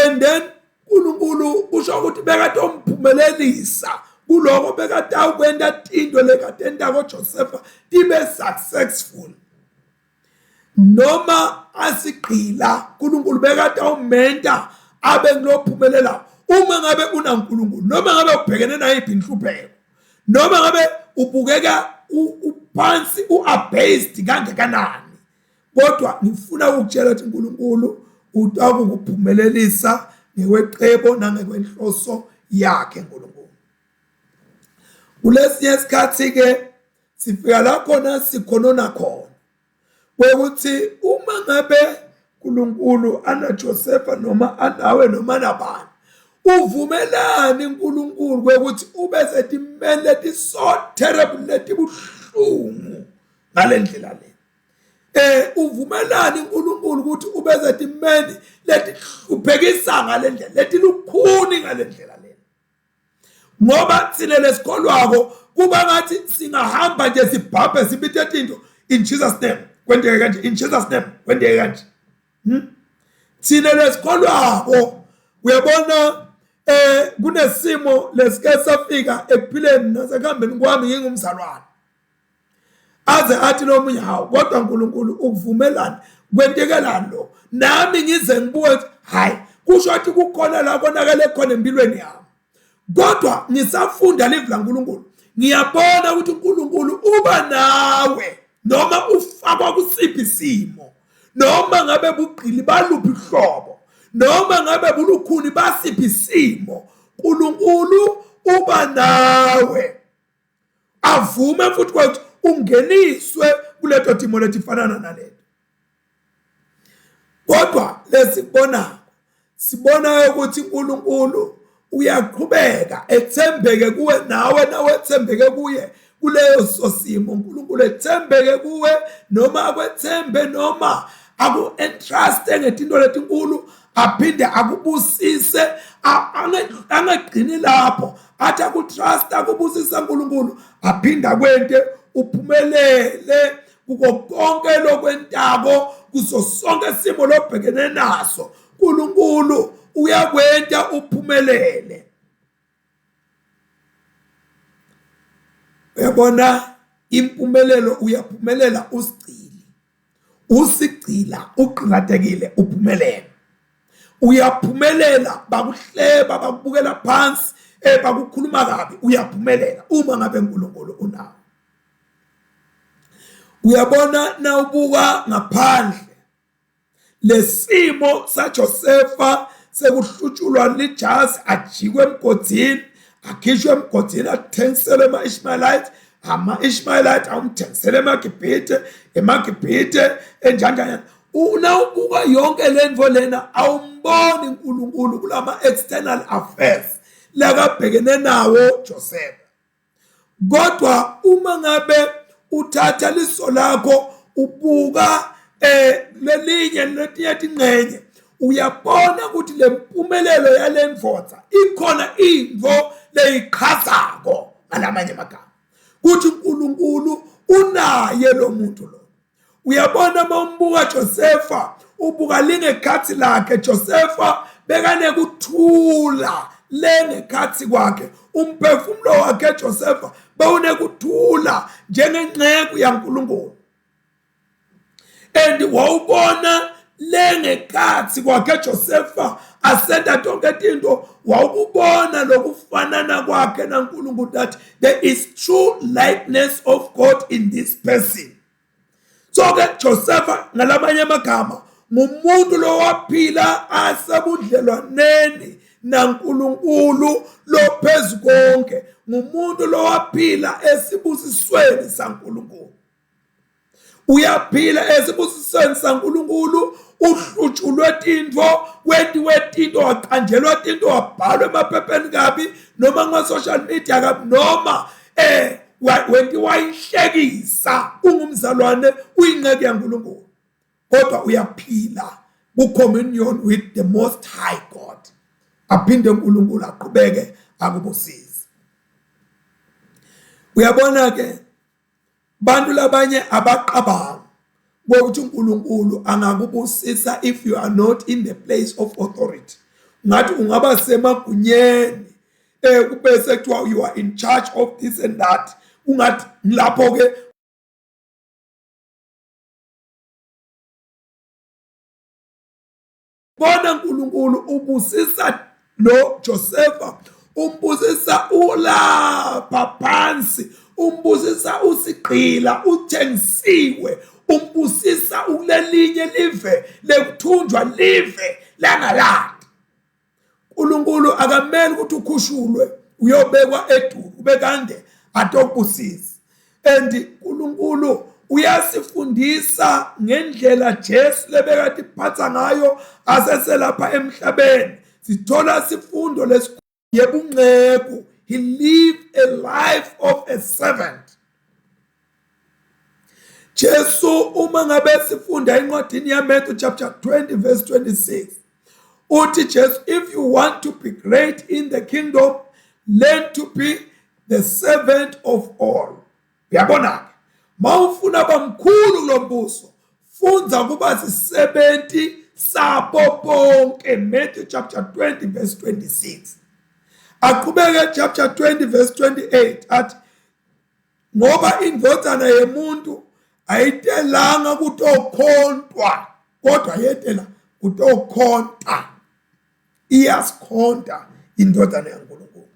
and then uNkulunkulu usho ukuthi bekatomphumelelisa kuloko, bekatawukwenta tinto lekatentako Josepha tibe successful. Noma asigqila, uNkulunkulu bekatawumenta abe ngilophumelela. Uma ngabe unaNkulunkulu, noma ngabe ubhekene nayiphi inhlupheko, noma ngabe ubukeka uphansi uabased kangakanani, kodwa ngifuna ukukutshela ukuthi uNkulunkulu utakukuphumelelisa ngekwecebo nangekwenhloso yakhe uNkulunkulu. Kulesinye isikhathi ke sifika la khona sikhonona khona kwekuthi uma ngabe uNkulunkulu anaJosefa noma anawe noma nabani, uvumelani uNkulunkulu kwekuthi ube setimeni leti so terrible letibuhlungu ngale ndlela le? Uvumelani uNkulunkulu ukuthi ube setimeni letihluphekisa ngale ndlela, letilukhuni ngale ndlela le? Ngoba thina lesikholwako kuba ngathi singahamba nje sibhabhe sibite tinto in Jesus name kwenteke kanje, in Jesus name kwenteke kanje. Thina lesikholwako, uyabona, kunesimo lesike safika ekuphileni nasekuhambeni kwami ngingumzalwane, aze athi lo munye, hawu, kodwa uNkulunkulu ukuvumelana kwentekelani lo? Nami ngize ngibuke ukuthi hayi, kusho ukuthi kukhona la konakele khona empilweni yami. Kodwa ngisafunda livi laNkulunkulu, ngiyabona ukuthi uNkulunkulu uba nawe noma ufakwa kusiphi isimo, noma ngabe bugqili baluphi uhlobo, noma ngabe bulukhuni basiphi isimo, uNkulunkulu uba nawe. Avume futhi ukuthi ungeniswe kuleto timo letifanana naleto. Kodwa lesikubonayo, sibona ukuthi uNkulunkulu uyaqhubeka ethembeke kuwe, nawe ethembeke kuye kuleyo sosimo. uNkulunkulu ethembeke kuwe noma akwethembe noma aku-entruste ngetinto letinkulu, aphinde akubusise, angagcini lapho, athi akutrust, akubusise uNkulunkulu, aphinde akwente uphumelele kuko konke lokwentako, kuso sonke isimo lobhekene naso. uNkulunkulu uyakwenta uphumelele. Uyabona, impumelelo, uyaphumelela usigcili, usigcila uqingatekile, uphumelela, uyaphumelela. Bakuhleba, bakubukela phansi, bakukhuluma kabi, uyaphumelela uma ngabe uNkulunkulu unawo. Uyabona, nawubuka ngaphandle lesimo saJosefa sekuhlutshulwa lijazi, ajikwe emgodini, akhishwe emgodini, athengiselwe ema-Ishmaelite, ama-Ishmaelite awumthengisele emaGibhithe, emaGibhithe enjanjanyana. Nawubuka yonke le nto lena, awumboni uNkulunkulu kulama-external affairs lakabhekene nawo Joseph. Kodwa uma ngabe uthatha liso lakho ubuka lelinye letinye tingcenye, uyabona ukuthi le mpumelelo yale ndvodza ikhona intfo leyichazako. Ngalamanye amagama, kuthi uNkulunkulu unaye lo muntu lo. Uyabona, uma umbuka Josefa, ubuka lingekhathi lakhe Josefa bekanekuthula lengekhathi kwakhe. Umphefumulo wakhe Josefa bewunekuthula njengenceku yaNkulunkulu, and wawubona lengekhathi kwakhe Josefa asenda tonke tinto, wawukubona lokufanana kwakhe naNkulunkulu, that there is true likeness of God in this person. So ke Josefa, ngalamanye amagama, ngumuntu lowaphila asebudlelwaneni naNkulunkulu lophezu konke, ngumuntu lowaphila esibusisweni saNkulunkulu. Uyaphila esibusisweni saNkulunkulu, uhlutshulwe tintfo, wentiwe tinto, waqanjelwa tinto, wabhalwa emaphepheni kabi noma kuma-social media kabi, noma wentiwa inhlekisa, ungumzalwane, uyinceku yaNkulunkulu, kodwa uyaphila ku-communion with the Most High God. Aphinde uNkulunkulu aqhubeke akubusise. Uyabona ke, bantu labanye abaqabanga ukuthi uNkulunkulu angakubusisa if you are not in the place of authority. Ngathi ungaba semagunyeni, kubese kuthiwa you are in charge of this and that, ungathi lapho ke. Bona, uNkulunkulu ubusisa lo Josefa, umbusisa ulapha phansi. Umbusisa usigqila uthengisiwe, umbusisa ukulelinye live lekuthunjwa live langalati. uNkulunkulu akamele ukuthi ukhushulwe uyobekwa edulu ube kande atokubusisa and uNkulunkulu uyasifundisa ngendlela Jesu lebekade iphatha ngayo aseselapha emhlabeni. Sithola sifundo lesikhulu yebunceku. He lived a life of a servant. Jesu uma ngabe sifunda encwadini yaMatthew chapter 20 verse 26 uthi Jesu, if you want to be great in the kingdom, learn to be the servant of all. Uyabona ke, mawufuna bamkhulu kulombuso, fundza kuba sisebenti sabo bonke. Matthew chapter 20 verse 26. Aqhubeke chapter 20 verse 28 athi, ngoba indvodzana yemuntu ayitelanga kutokhontwa, kodwa yetela kutokhonta. Iyasikhonta indodana yaNkulunkulu.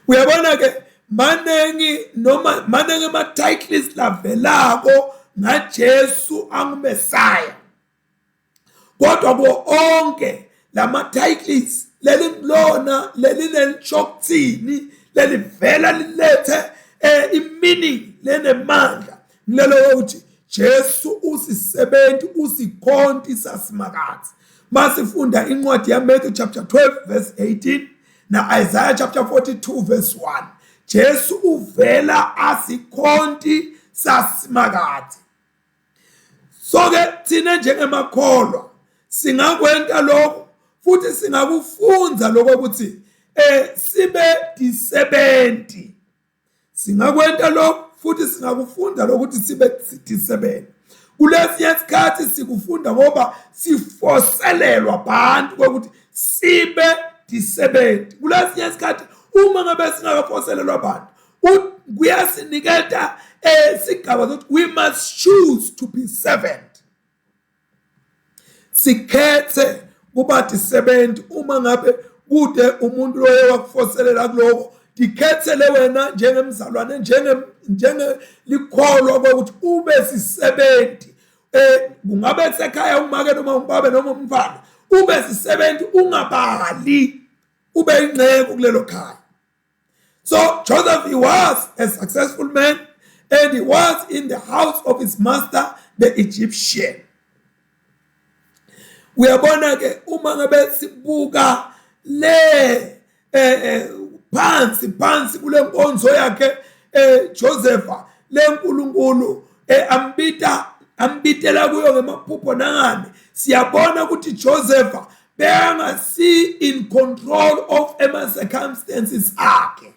Uyabona ke, manengi noma manengi ama titles lavelako ngaJesu anguMesaya, kodwa kuwo onke lama titles lelilona lelinentshokuthini lelivela lilethe i-meaning lenemandla ngilelo ukuthi Jesu usisebenzi, usikhonti sasimakadze. Masifunda incwadi yaMatthew chapter 12 verse 18 na Isaiah chapter 42 verse 1, Jesu uvela asikhonti sasimakadze. So ke thina njengemakholwa singakwenta lokho futhi singakufunza lokho ukuthi sibe disebenti. Singakwenta lokho futhi singakufunda lokuthi sibe disebenzi. Kulesinye isikhathi sikufunda ngoba sifoselelwa abantu ukuthi sibe disebenzi. Kulesinye isikhathi uma ngabe singakafoselelwa abantu, kuyasiniketa sigaba sokuthi we must choose to be servant. Sikhethe kuba disebenzi. Uma ngabe kude umuntu loye wakufoselela kuloko, dikhethele wena njengemzalwane, njengelikholwa ukuthi ube sisebenzi. Kungabe sekhaya umake noma umbabe noma umfana, ube sisebenzi, ungabali, ube inceku kulelo khaya. So Joseph, he was a successful man and he was in the house of his master, the Egyptian. Uyabona ke, uma ngabe sibuka le phansi phansi kule nkonzo yakhe Josepha leNkulunkulu ambita ambitela kuyo ngemaphupho nangani, siyabona ukuthi Josepha bengasi in control of ema circumstances akhe.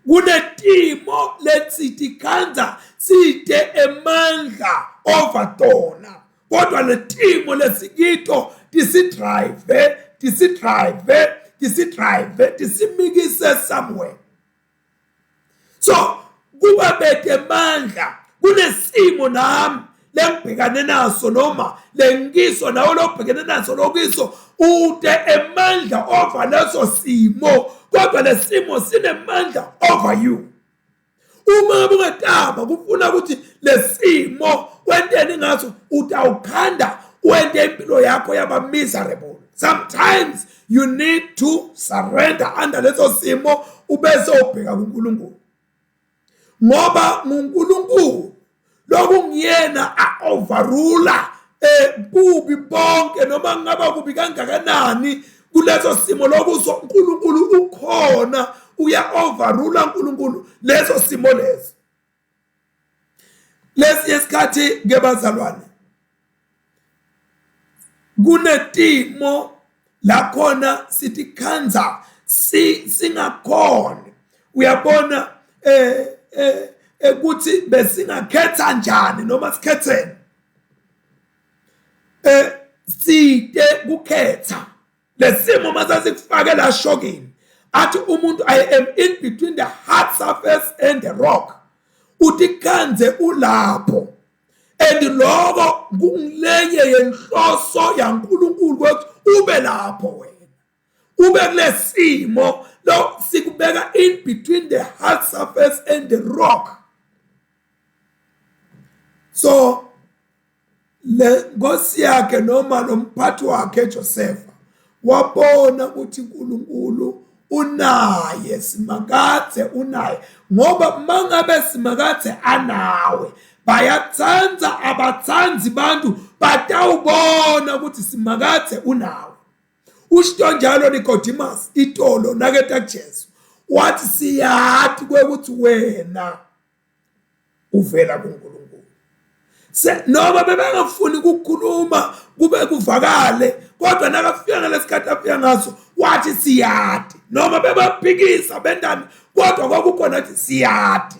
Kunetimo letsithi khanza site emandla over tona, kodwa letimo lesikito tisidrive tisidrive tisidrive tisimikise somewhere. So kuba bete emandla kunesimo nami lengibhekane naso noma lengiso nawe lobhekene naso lokiso, ute emandla over leso simo, kodwa lesimo sinemandla over you. Uma ngabe ungetama kufuna ukuthi lesimo wenteni ngaso, utawukhanda wente impilo yakho yaba miserable. Sometimes you need to surrender under leso simo, ubese ubheka kuNkulunkulu, ngoba nguNkulunkulu lokungiyena a-overrule bubi bonke noma kungaba kubi kangakanani kuleso simo lokuso. uNkulunkulu ukhona, uya overrule uNkulunkulu leso simo leso. Lesinye isikhathi ke bazalwane, kunetimo la khona sithi khanza singakhona, uyabona, ukuthi besingakhetha njani noma sikhetheni, site kukhetha lesimo masasikufake la shokini. Athi umuntu, "I am in between the hard surface and the rock." Uthi khanze ulapho, and lokho kungilenye yenhloso yaNkulunkulu ukuthi ube lapho wena. ube kulesimo lo sikubeka in between the hard surface and the rock. So le nkosi yakhe noma lo mphathi wakhe Josefa wabona ukuthi uNkulunkulu unaye, Simakadze unaye, ngoba mangabe Simakadze anawe bayatsandza abatsandzi bantu batawubona ukuthi Simakadze unawe. Usho njalo Nicodemus itolo naketa kuJesu wathi siyati kwekuthi wena uvela kuNkulunkulu. Se noma bebengafuni ukukhuluma kube kuvakale, kodwa nakafika ngalesikhathi afika ngaso wathi siyati, noma bebaphikisa bendani, kodwa kwakukhona athi siyati.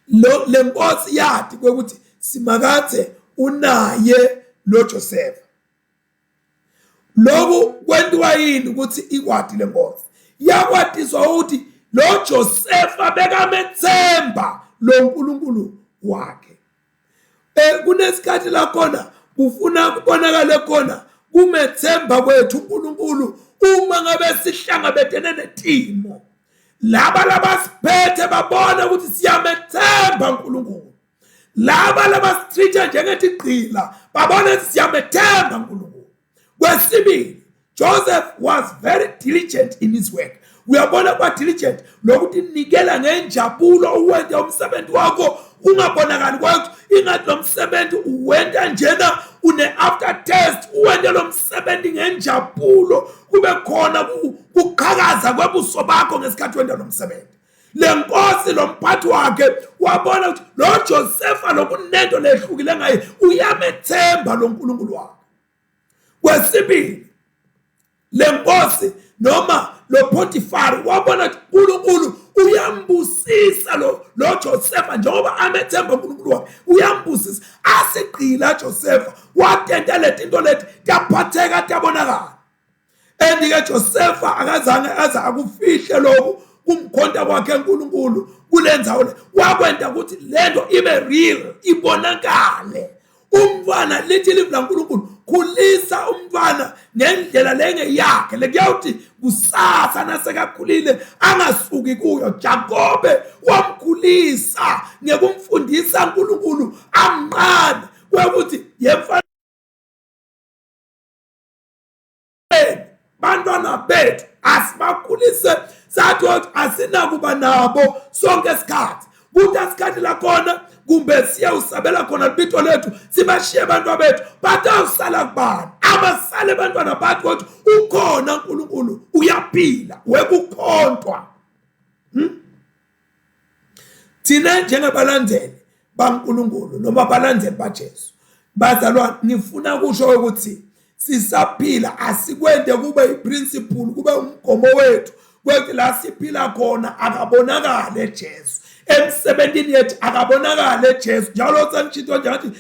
Lo lenkosi yati kwekuthi Simakadze unaye lo Josefa. Lokhu kwentiwa yini ukuthi ikwati lenkosi? Yakwatiswa ukuthi lo Josefa bekamethemba lo Nkulunkulu wakhe. Eh kunesikhathi la khona kufuna kubonakale khona kumethemba kwethu uNkulunkulu uma ngabe sihlangabetene netimo. Laba labasiphethe babona ukuthi siyamethemba uNkulunkulu. Laba labasitreat njengetigqila babona ukuthi siyamethemba uNkulunkulu. Kwesibili, Joseph was very diligent in his work. Uyabona kuba diligent lokuthi nikela ngenjabulo uwente umsebenzi wakho ungabonakali kwakho ingathi lo msebenzi uwenta njena une after test, uwente lo msebenzi ngenjabulo kube khona kuqhakaza kwebuso bakho ngesikhathi wenta lo msebenzi. Le nkosi lo mphathi wakhe wabona ukuthi lo Josefa lokunento lehlukile ngaye, uyamethemba lo Nkulunkulu wakhe. Kwesibili, le nkosi noma lo Potifari wabona ukuthi uNkulunkulu uyambusisa lo lo Josefa njengoba amethemba uNkulunkulu wakhe, uyambusisa. Asigqila Josefa watenta letinto leti tiyaphatheka tiyabonakala. And-ke Josefa akazange aze akufihle lokhu kumkhonta kwakhe uNkulunkulu kule ndzawo le, wakwenta ukuthi lento ibe real, ibonakale. Umntwana lithi livi laNkulunkulu, khulisa umntwana ngendlela lengeyakhe lekuyawuthi kusasa nasekakhulile angasuki kuyo. Jakobe wamkhulisa ngekumfundisa uNkulunkulu amncane kwekuthi yemfana bantwana bethu asibakhulise sathi ukuthi asinakuba nabo sonke isikhathi, kuthi asikhathi lakhona kumbe siyawusabela khona libito lethu sibashiye abantwana bethu batawusala kubani? Abasale abantwana bathi ukuthi ukhona uNkulunkulu uyaphila wekukhontwa. Thina njengabalandeli baNkulunkulu noma abalandeli baJesu, bazalwane, ngifuna kusho ukuthi sisaphila asikwende kube iprinciple, kube umgomo wethu kwethu la siphila khona akabonakale Jesu emsebentini yethu, akabonakale Jesu. Njalo sengishito nje ngathi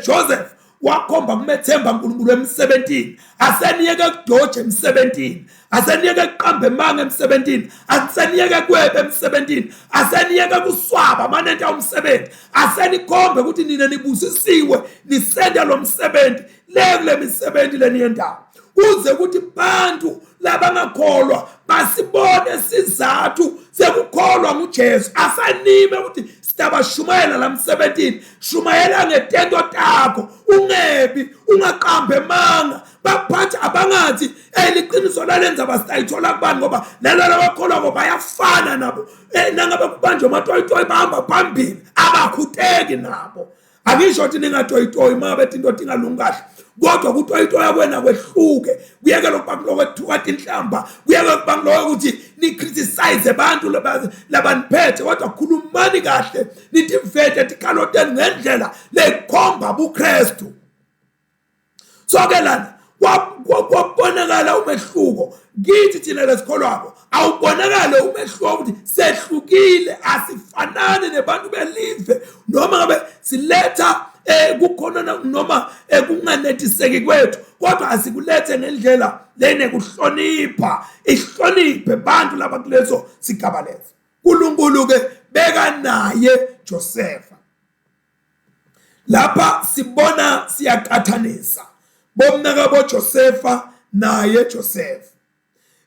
Joseph wakhomba kumethemba uNkulunkulu emsebentini. Aseniyeke kudoja emsebentini, aseniyeke kuqamba emanga emsebentini, aseniyeke kwebe emsebentini, aseniyeke kuswaba manenta umsebenzi, asenikhombe ukuthi nina nibusisiwe nisenda lo msebenzi le kule misebenzi leniyendawo, kuze ukuthi bantu labangakholwa basibone sizathu sekukholwa nguJesu. Asanime ukuthi sitabashumayela la msebentini, shumayela ngetento takho, ungebi, ungaqambi emanga. Baphathi abangathi eliqiniso lalenza basitayithola kubani, ngoba lelo labakholwako bayafana nabo. Nangabe kubanjwe amatoyitoyi bahamba phambili, abakhuteki nabo. Angisho ukuthi ningatoyitoyi uma ngabe into tingalungi kahle, kodwa kutoyitoya kwena kwehluke, kuyeke lokuba kuloko ethuka tinhlamba, kuyeke kuba kuloko ukuthi ni-criticize abantu labaniphethe, kodwa khulumani kahle nitivete tikhalo tenu ngendlela lekhomba buKristu. So ke lana kwabonakala umehluko kithi thina lesikholwako, awubonakale umehluko ukuthi sehlukile, asifanani nebantu belive, noma ngabe siletha kukhona noma kunganetiseki kwethu, kodwa asikulethe ngendlela lenekuhlonipha, ihloniphe bantu laba kuleso sigaba leso. uNkulunkulu ke beka naye Josefa. Lapha sibona siyaqathanisa bomnaka boJosefa naye Josefa.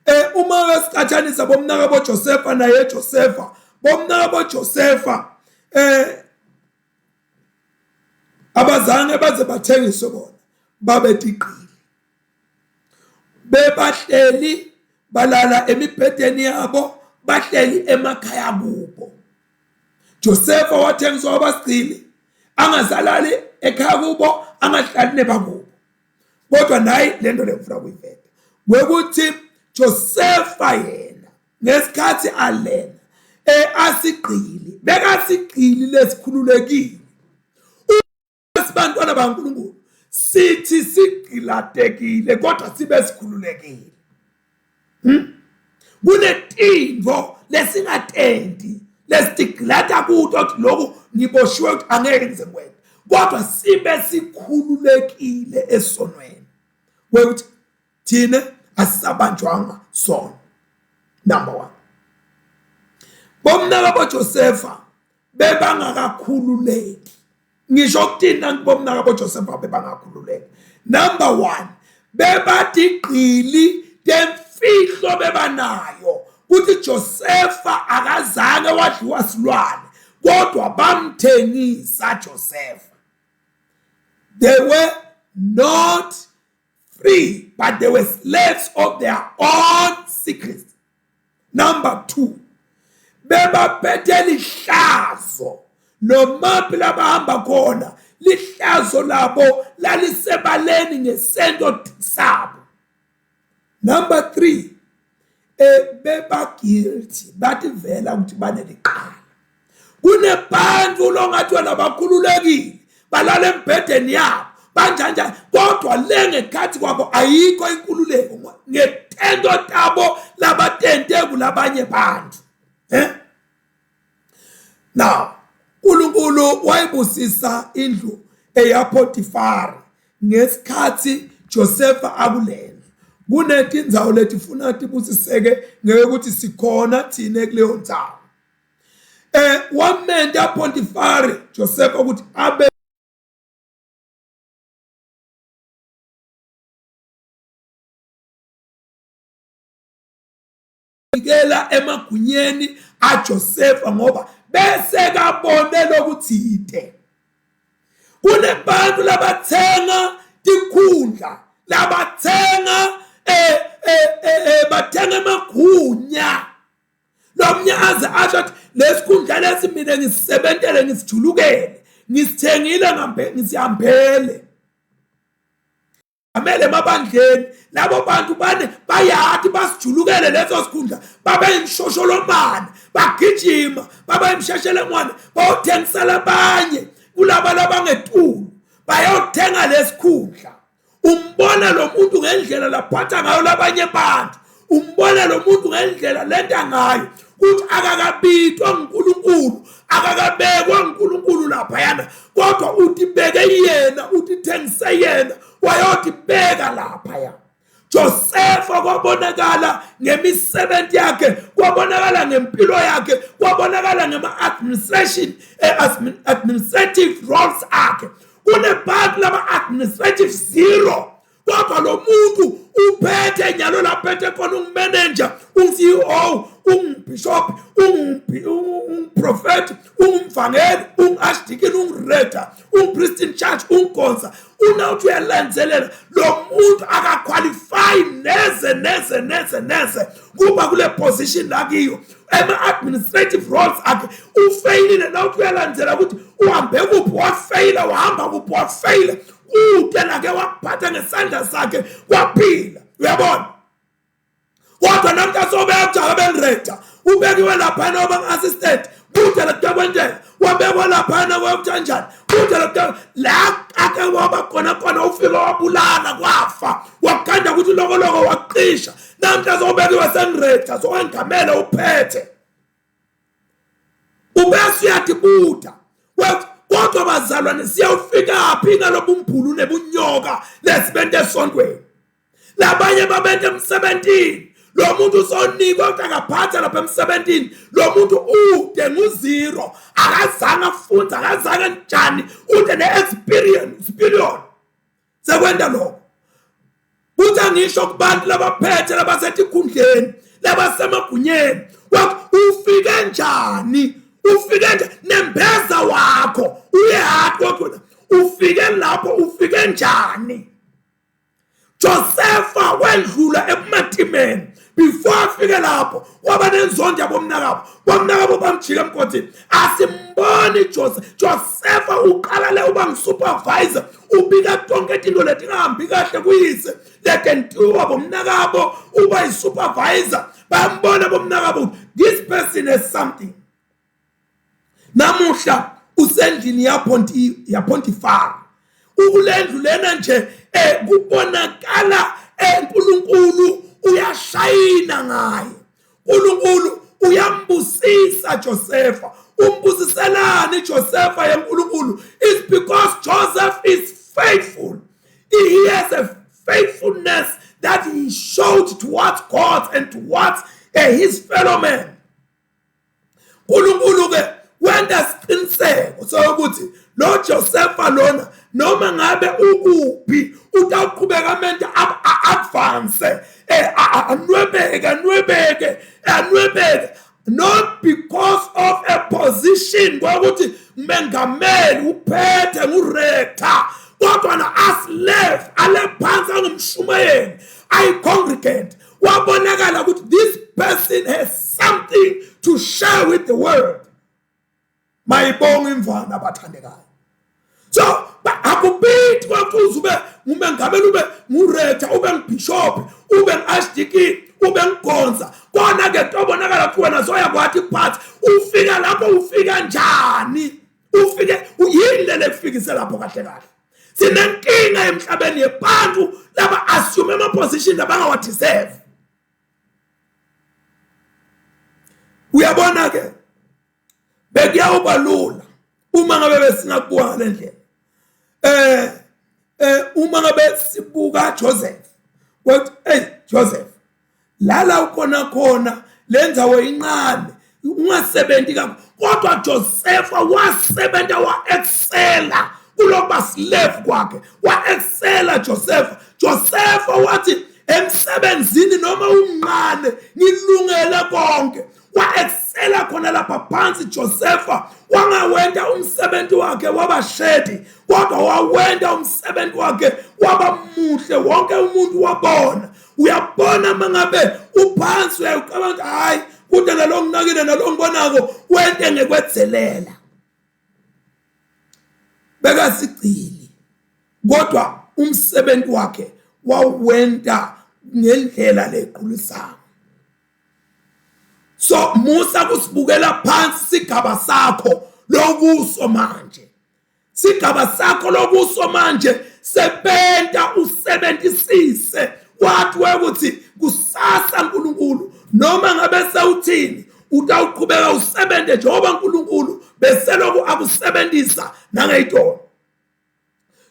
Eh uma siqathanisa bomnaka boJosefa naye Josefa, bomnaka boJosefa eh abazange baze bathengiswe bona babe tiqili. Bebahleli balala emibhedeni yabo bahleli emakhaya kubo. Josefa wathengiswa wabasigcili angazalali ekhaya kubo angahlali nebakubo. Kodwa nayi lento lengifuna kuyiveta kwekuthi Josefa yena ngesikhathi alena eh asigqili bekasigqili lesikhululekile sibantwana baNkulunkulu sithi sigqilatekile kodwa sibe sikhululekile hmm? Kunetintfo lesingatenti lesitigqilata kuto ukuthi lokhu ngiboshiwe ukuthi angeke ngize ngikwente kodwa sibe sikhululekile esonweni kwekuthi thina asisabanjwanga sono. Number 1, bomnaka boJosefa bebangakakhululeki. Ngisho ukuthini nangibomnaka boJosefa bebangakhululeki? Number 1, bebatigqili temfihlo bebanayo ukuthi Josefa akazange wadliwa silwane kodwa bamthengisa Josefa. They were not free but they were slaves of their own secrets. Number 2, bebaphethe lihlazo nomaphi labahamba khona lihlazo labo lalisebaleni ngesento sabo. Number 3, beba guilty bathi vela ukuthi baneliqala. Kunebantu longathi wena bakhululekile balala embhedeni yabo banjanjani kodwa le ngekhathi kwabo ayikho inkululeko ngetento tabo labatente kulabanye bantu. Now uNkulunkulu wayibusisa indlu eyaPotifari ngesikhathi Josefa akulena. Kunetindzawo letifuna tibusiseke ngekuthi sikhona thine kuleyo ndzawo. Wamenta Potifari Josefa ukuthi abe nikela emagunyeni aJosefa ngoba bese kabone lokuthide. Kunebantu labathenga tikhundla, labathenga bathenga emagunya. Lomnye aze asho athi lesikhundla lesi mina ngisebentele ngisijulukele ngisithengile ngambe ngisihambele. Amele emabandleni labo bantu bane bayati basijulukele leso sikhundla babe imshosholomane bagijima babe imsheshelengwane bayothengisela abanye kulaba labangetulu bayothenga lesikhundla. Umbona lo muntu ngendlela laphatha ngayo labanye abantu, umbona lo muntu ngendlela lenta ngayo ukuthi akakabitwa nguNkulunkulu, akakabekwa nguNkulunkulu laphayana, kodwa utibeke yena, utithengise yena wayotibeka laphaya. Josefa kwabonakala ngemisebenzi yakhe, kwabonakala ngempilo yakhe, kwabonakala ngema-administration administrative roles akhe. Kunebantu laba-administrative zero kodwa lo muntu uphethe nyalo laphethe khona ungumanager, ungu-CEO, ungubishop, ungumprofeti, ungumvangeli, ungu-archdeacon, ungu-rector, ungu-priest in charge, ungugonsa. Unawuthi uyalandzelela lo muntu akaqualify neze neze neze neze kuba kule position lakiyo. Ema-administrative roles akhe ufeyilile. Nawuthi uyalandzela ukuthi uhambe kuphi wafeyila, wahamba kuphi wafeyila, kude lake wakuphatha ngesandla sakhe kwaphila. Uyabona? Kodwa namhla sobeka bengirector ubekiwe laphana oba-assistant kude lokuyakwenteka wabekwa laphana kwakuthanjani kude lokuya la ake waba khona khona ufike wabulala kwafa wakhanda ukuthi lokoloko waqisha. Namhla sobekiwe sengirector sowengamele uphethe ubese uyadibuda. Kodwa bazalwane siyawufika phi ngalobumbhulu nebunyoka lesibente esontweni? Labanye babente emsebentini, lo muntu usonikwa ukuthi akaphatha lapha emsebentini, lo muntu ude ngu-zero, akazange afunde, akazange njani, ude ne-experience period sekwenta lokho. Kuthi angisho kubantu labaphethe labasetikhundleni labasemagunyeni kwathi ufike njani ufike nje nembeza wakho uye hathi kodwa ufike lapho ufike njani Josefa wedlula ebumatimeni before afike lapho waba nenzondo yabomnakabo bomnakabo bamjika emgodini asimboni Joseph Josefa uqala le uba ngusupervisor ubika tonke tinto letingahambi kahle kuyise letentiwa bomnakabo uba yisupervisor bambona bomnakabo this person has something Namuhla usendlini yaPonti yaPontifar. Ukulendlu lena nje eh kubonakala eNkulunkulu eh, uyashayina ngaye. uNkulunkulu uyambusisa Josepha. Umbusiselani Josepha yeNkulunkulu? It's because Joseph is faithful. He has a faithfulness that he showed towards God and towards his fellow men. uNkulunkulu ke wenta isiqiniseko sokuthi lo Josepha lona noma ngabe ukuphi utawuqhubeka amente advance eh anwebeke anwebeke anwebeke not because of a position kwakuthi mengameli uphethe ngurector kodwa na asileft ale phansi angumshumayeli ayi-congregant wabonakala ukuthi this person has something to share with the world mayibonga imvana abathandekayo so akubiti kwakuze ube ngumengameli ube ngurector ube ngubishop ube ngu-archdeacon ube ngugonza kona-ke tobonakala kuthi wena soyakwathi kuphatha ufika lapho ufika njani ufike yini le lekufikise lapho kahle kahle sinenkinga emhlabeni yebantu laba assume ama position labangawa deserve uyabona ke bekuyawuba lula uma ngabe besingakubuka ngale ndlela eh eh uma ngabe sibuka Joseph wathi hey Joseph lala ukhona khona lendzawo incane ungasebenzi kakhulu kodwa Josepha wasebenza wa-excela kulokuba slave kwakhe wa-excela Josepha Josepha wathi emsebenzini noma umncane ngilungele konke wa-excela khona lapha phansi Josepha wangawenta umsebenzi wakhe wabashedi kodwa wawenta umsebenzi wakhe waba muhle wonke umuntu wabona uyabona mangabe uphansi uyayucabanga ukuthi hayi kude nalo nginakile nalo ngibonako wente ngekwedzelela bekasigcili kodwa umsebenzi wakhe wawenta ngendlela lequlisako so musa kusibukela phansi sigaba sakho lokuso manje sigaba sakho lokuso manje sebenta usebenzisise wathi ukuthi kusasa uNkulunkulu noma ngabe sewuthini utawuqhubeka usebenze njengoba uNkulunkulu beseloku akusebenzisa nangeyitolo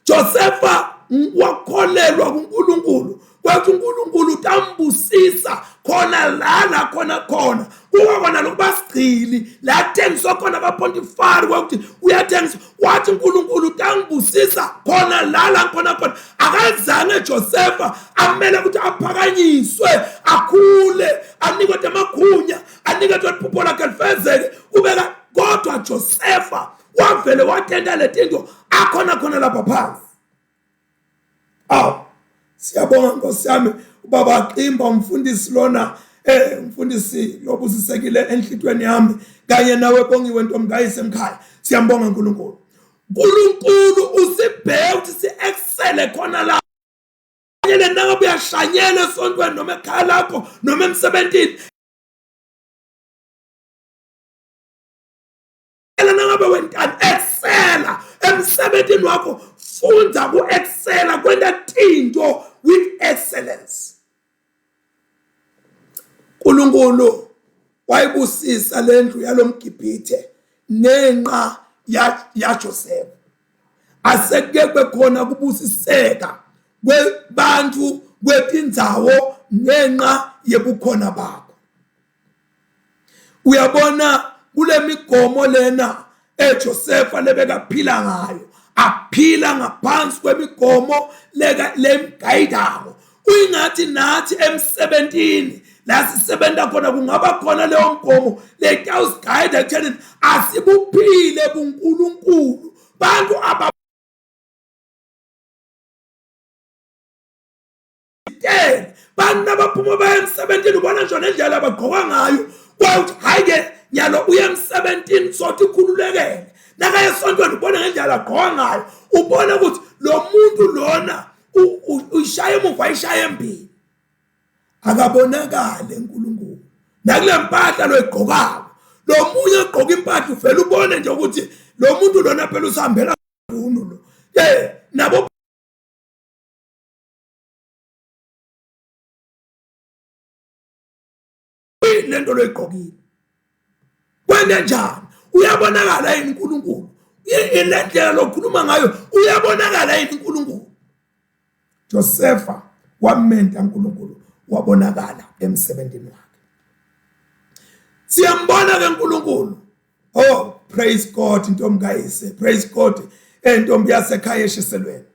Josefa wakholelwa kuNkulunkulu kwathi uNkulunkulu utambusisa khona la la khona khona kuba kona lokuba sigcili la thengiswa khona kaPontifari kwakuthi uyathengiswa wathi uNkulunkulu utangibusisa khona la la khona khona akazange Josefa amele ukuthi aphakanyiswe akhule anikwe amagunya aniketwe iphupho lakhe lifezeke kubeka kodwa Josefa wavele watenta letinto akhona khona lapha phansi awu siyabonga nkosi yami ubaba Ximba umfundisi lona eh umfundisi lobusisekile enhlitweni yami kanye nawe bongiwe ntombi emkhaya siyambonga uNkulunkulu uNkulunkulu usibheke ukuthi si-excele khona la shanyele nangabe uyashanyela esontweni noma ekhaya lakho noma emsebentini nangabe wentani excela emsebentini wakho fundza ku-excela kwenta tinto with excellence uNkulunkulu wayibusisa lendlu yalomgibhithe ngenxa yaJoseph asekuke kube khona kubusiseka kwebantu kwetindzawo ngenxa yebukhona bakho uyabona kule migomo lena eJosefa lebekaphila ngayo aphila ngaphansi kwemigomo leka lemgayidako Kuyingathi nathi emsebentini la sisebenza khona kungaba khona leyo mgomo letawusigayida ekuthenini asibuphile buNkulunkulu bantu aba bantu abaphuma baya emsebentini ubona nje nendlela abagqoka ngayo kwawuthi hhayi ke nyalo uye emsebentini sothi ukhululekele nakaye esontweni ubona ngendlela agqoka ngayo ubona ukuthi lo muntu lona uyishaya emuva ayishaya embili akabonakale uNkulunkulu nakule mpahla loyigqokako lo munye ogqoka impahla uvela ubone nje ukuthi lo muntu lona phela usihambela bunu lo eh nabo lento loyigqokile kwente njani uyabonakala yini uNkulunkulu ile ndlela lokhuluma ngayo uyabonakala yini uNkulunkulu Josefa wamenta uNkulunkulu wabonakala emsebenzini wakhe siyambona ke uNkulunkulu oh praise God intombi kayise praise God entombi yasekhaya eshiselweni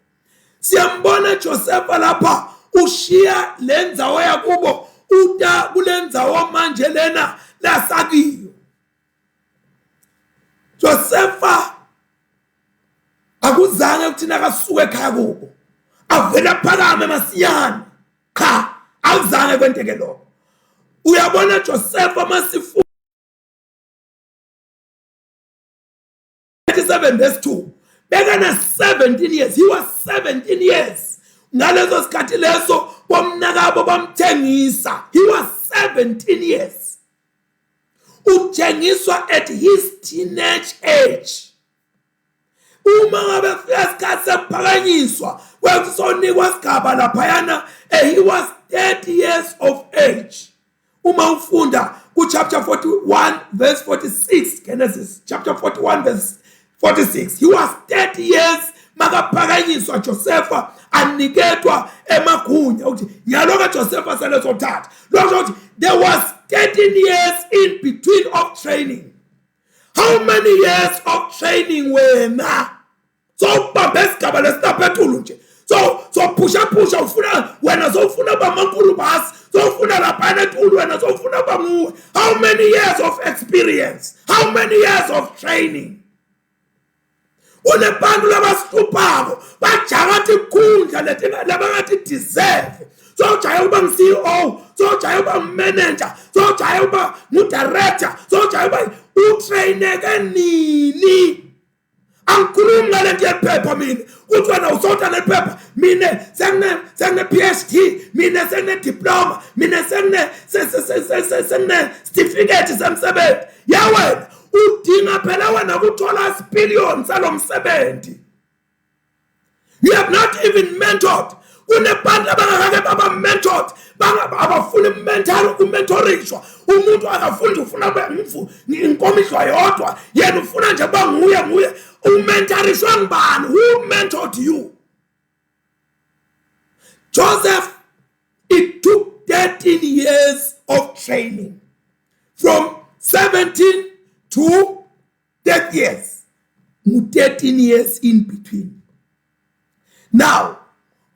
siyambona Josefa lapha ushiya lendzawo yakubo uta kulendzawo manje lena lasakiyo Josefa akuzange ukuthi nakasuka ekhaya kubo avele aphakame masinyane cha akuzange kwenteke lokho uyabona Josefa masifu 37 verse 2 bekana 17 years he was 17 years ngaleso sikhathi leso bomnakabo bamthengisa he was 17 years uthengiswa at his teenage age uma ngabe kufika isikhathi sekuphakanyiswa kwekuthi sonikwa sigaba laphayana eh, he was 30 years of age uma ufunda ku-chapter 41 verse 46 Genesis chapter 41 verse 46 he was 30 years makaphakanyiswa Josefa aniketwa emagunya ukuthi nyalo kaJosefa selezothatha lokho ukuthi there was 13 years in between of training how many years of training wena sowubambe isigaba lesilaphethulu nje so sophusha phusha ufuna wena sowufuna uba mankulu basi sowufuna laphana etulu wena sowufuna uba nguwe how many years of experience how many years of training kunebantu labasihluphako bajaka tikhundla leti labangathi deserve sowujaye ukuba ngu-ceo sowujaye ukuba ngumanager sowujaye ukuba ngu-director sowujaye ukuba utrayineke nini angikhulumi ngale nto yephepha mina kuthi wena usota lephepha mina sengine sengine PhD mina sengine diploma mina sengine sengine certificate semsebenzi ya wena udinga phela wena ukuthola isipiliyoni salo msebenzi you have not even mentored kunebantu abangakake baba mentored abafuni mentor umentorishwa umuntu akafundi ufuna ube inkomo idlwa yodwa yena ufuna nje kuba nguye nguye umentorishwa ngubani who mentored you Joseph it took 13 years of training from 17 to 30 years ngu-13 years in between now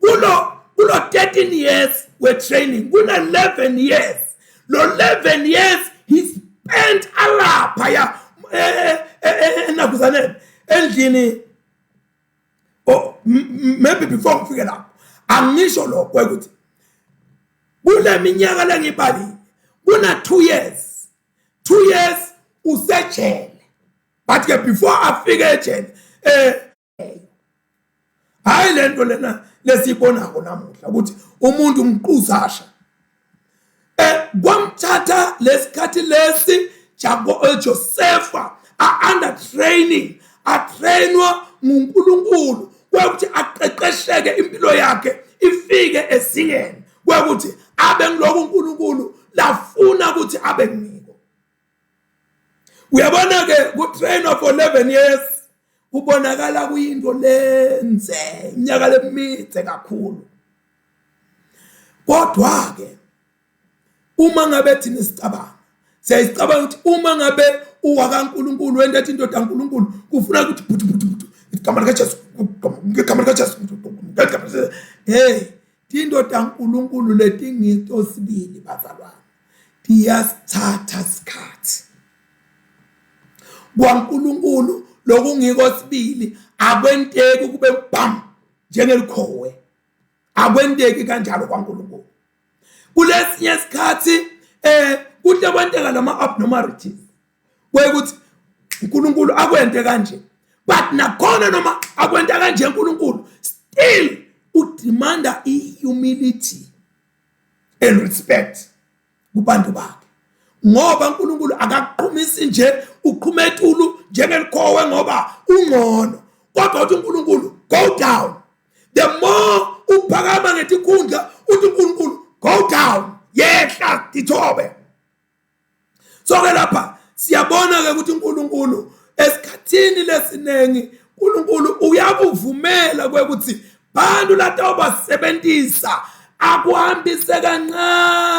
kulo kulo 13 years we-training kuna-11 years lo 11 years he spent alapha ya enakuzaneni endlini oh maybe before ngifike lapho angisho lokho ukuthi kule minyaka lengiyibalile kuna 2 years 2 years usejele but ke before afike ejele eh hayi lento lena lesiyibonako namuhla ukuthi umuntu umquzasha eh kwamthatha lesikhathi lesi Jacob eh, Josepha a under training atrainwa nguNkulunkulu kwekuthi aqeqesheke impilo yakhe ifike ezingeni kwekuthi abe ngiloko uNkulunkulu lafuna ukuthi abe ngiko uyabona ke ku-trainwa for 11 years kubonakala kuyinto lenze iminyaka lemide kakhulu kodwa ke uma ngabe thina sicabanga siyayicabanga ukuthi uma ngabe uwakaNkulunkulu wento ethi indoda kaNkulunkulu kufuna ukuthi bhuti bhuti bhuti igama likaJesu igama likaJesu hey Tinto taNkulunkulu letingito sibili bazalwane tiyasithatha isikhathi. KwaNkulunkulu lokungiko sibili akwenteki kube bam njengelikhowe. Akwenteki kanjalo kwaNkulunkulu. Kulesinye isikhathi eh kuhle kwenteka lama abnormalities. Kwekuthi uNkulunkulu akwente kanje. But nakhona noma akwenta kanje uNkulunkulu still udemanda i-humility and respect kubantu bakhe ngoba uNkulunkulu akakuqhumisi nje uqhuma etulu njengelikhowe ngoba ungcono kodwa uthi uNkulunkulu go down the more uphakama ngetikhundla uthi uNkulunkulu go down yehla tithobe So ke lapha siyabona ke ukuthi uNkulunkulu esikhathini lesinengi uNkulunkulu uyakuvumela kwekuthi bantu latawubasebenzisa akuhambise kancane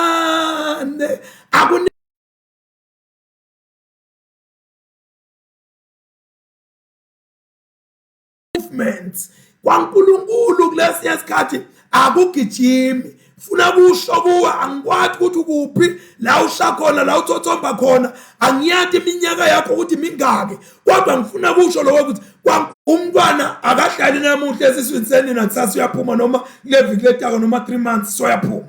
akuni movements kwaNkulunkulu kulesiya sikhathi akugijimi funa kusho kuwe angikwazi ukuthi ukuphi la usha khona la uthothomba khona angiyati iminyaka yakho ukuthi mingaki kodwa ngifuna kusho lokho ukuthi umntwana akahlali namuhla esiswini senina kusasa uyaphuma noma kule viki letako noma 3 months soyaphuma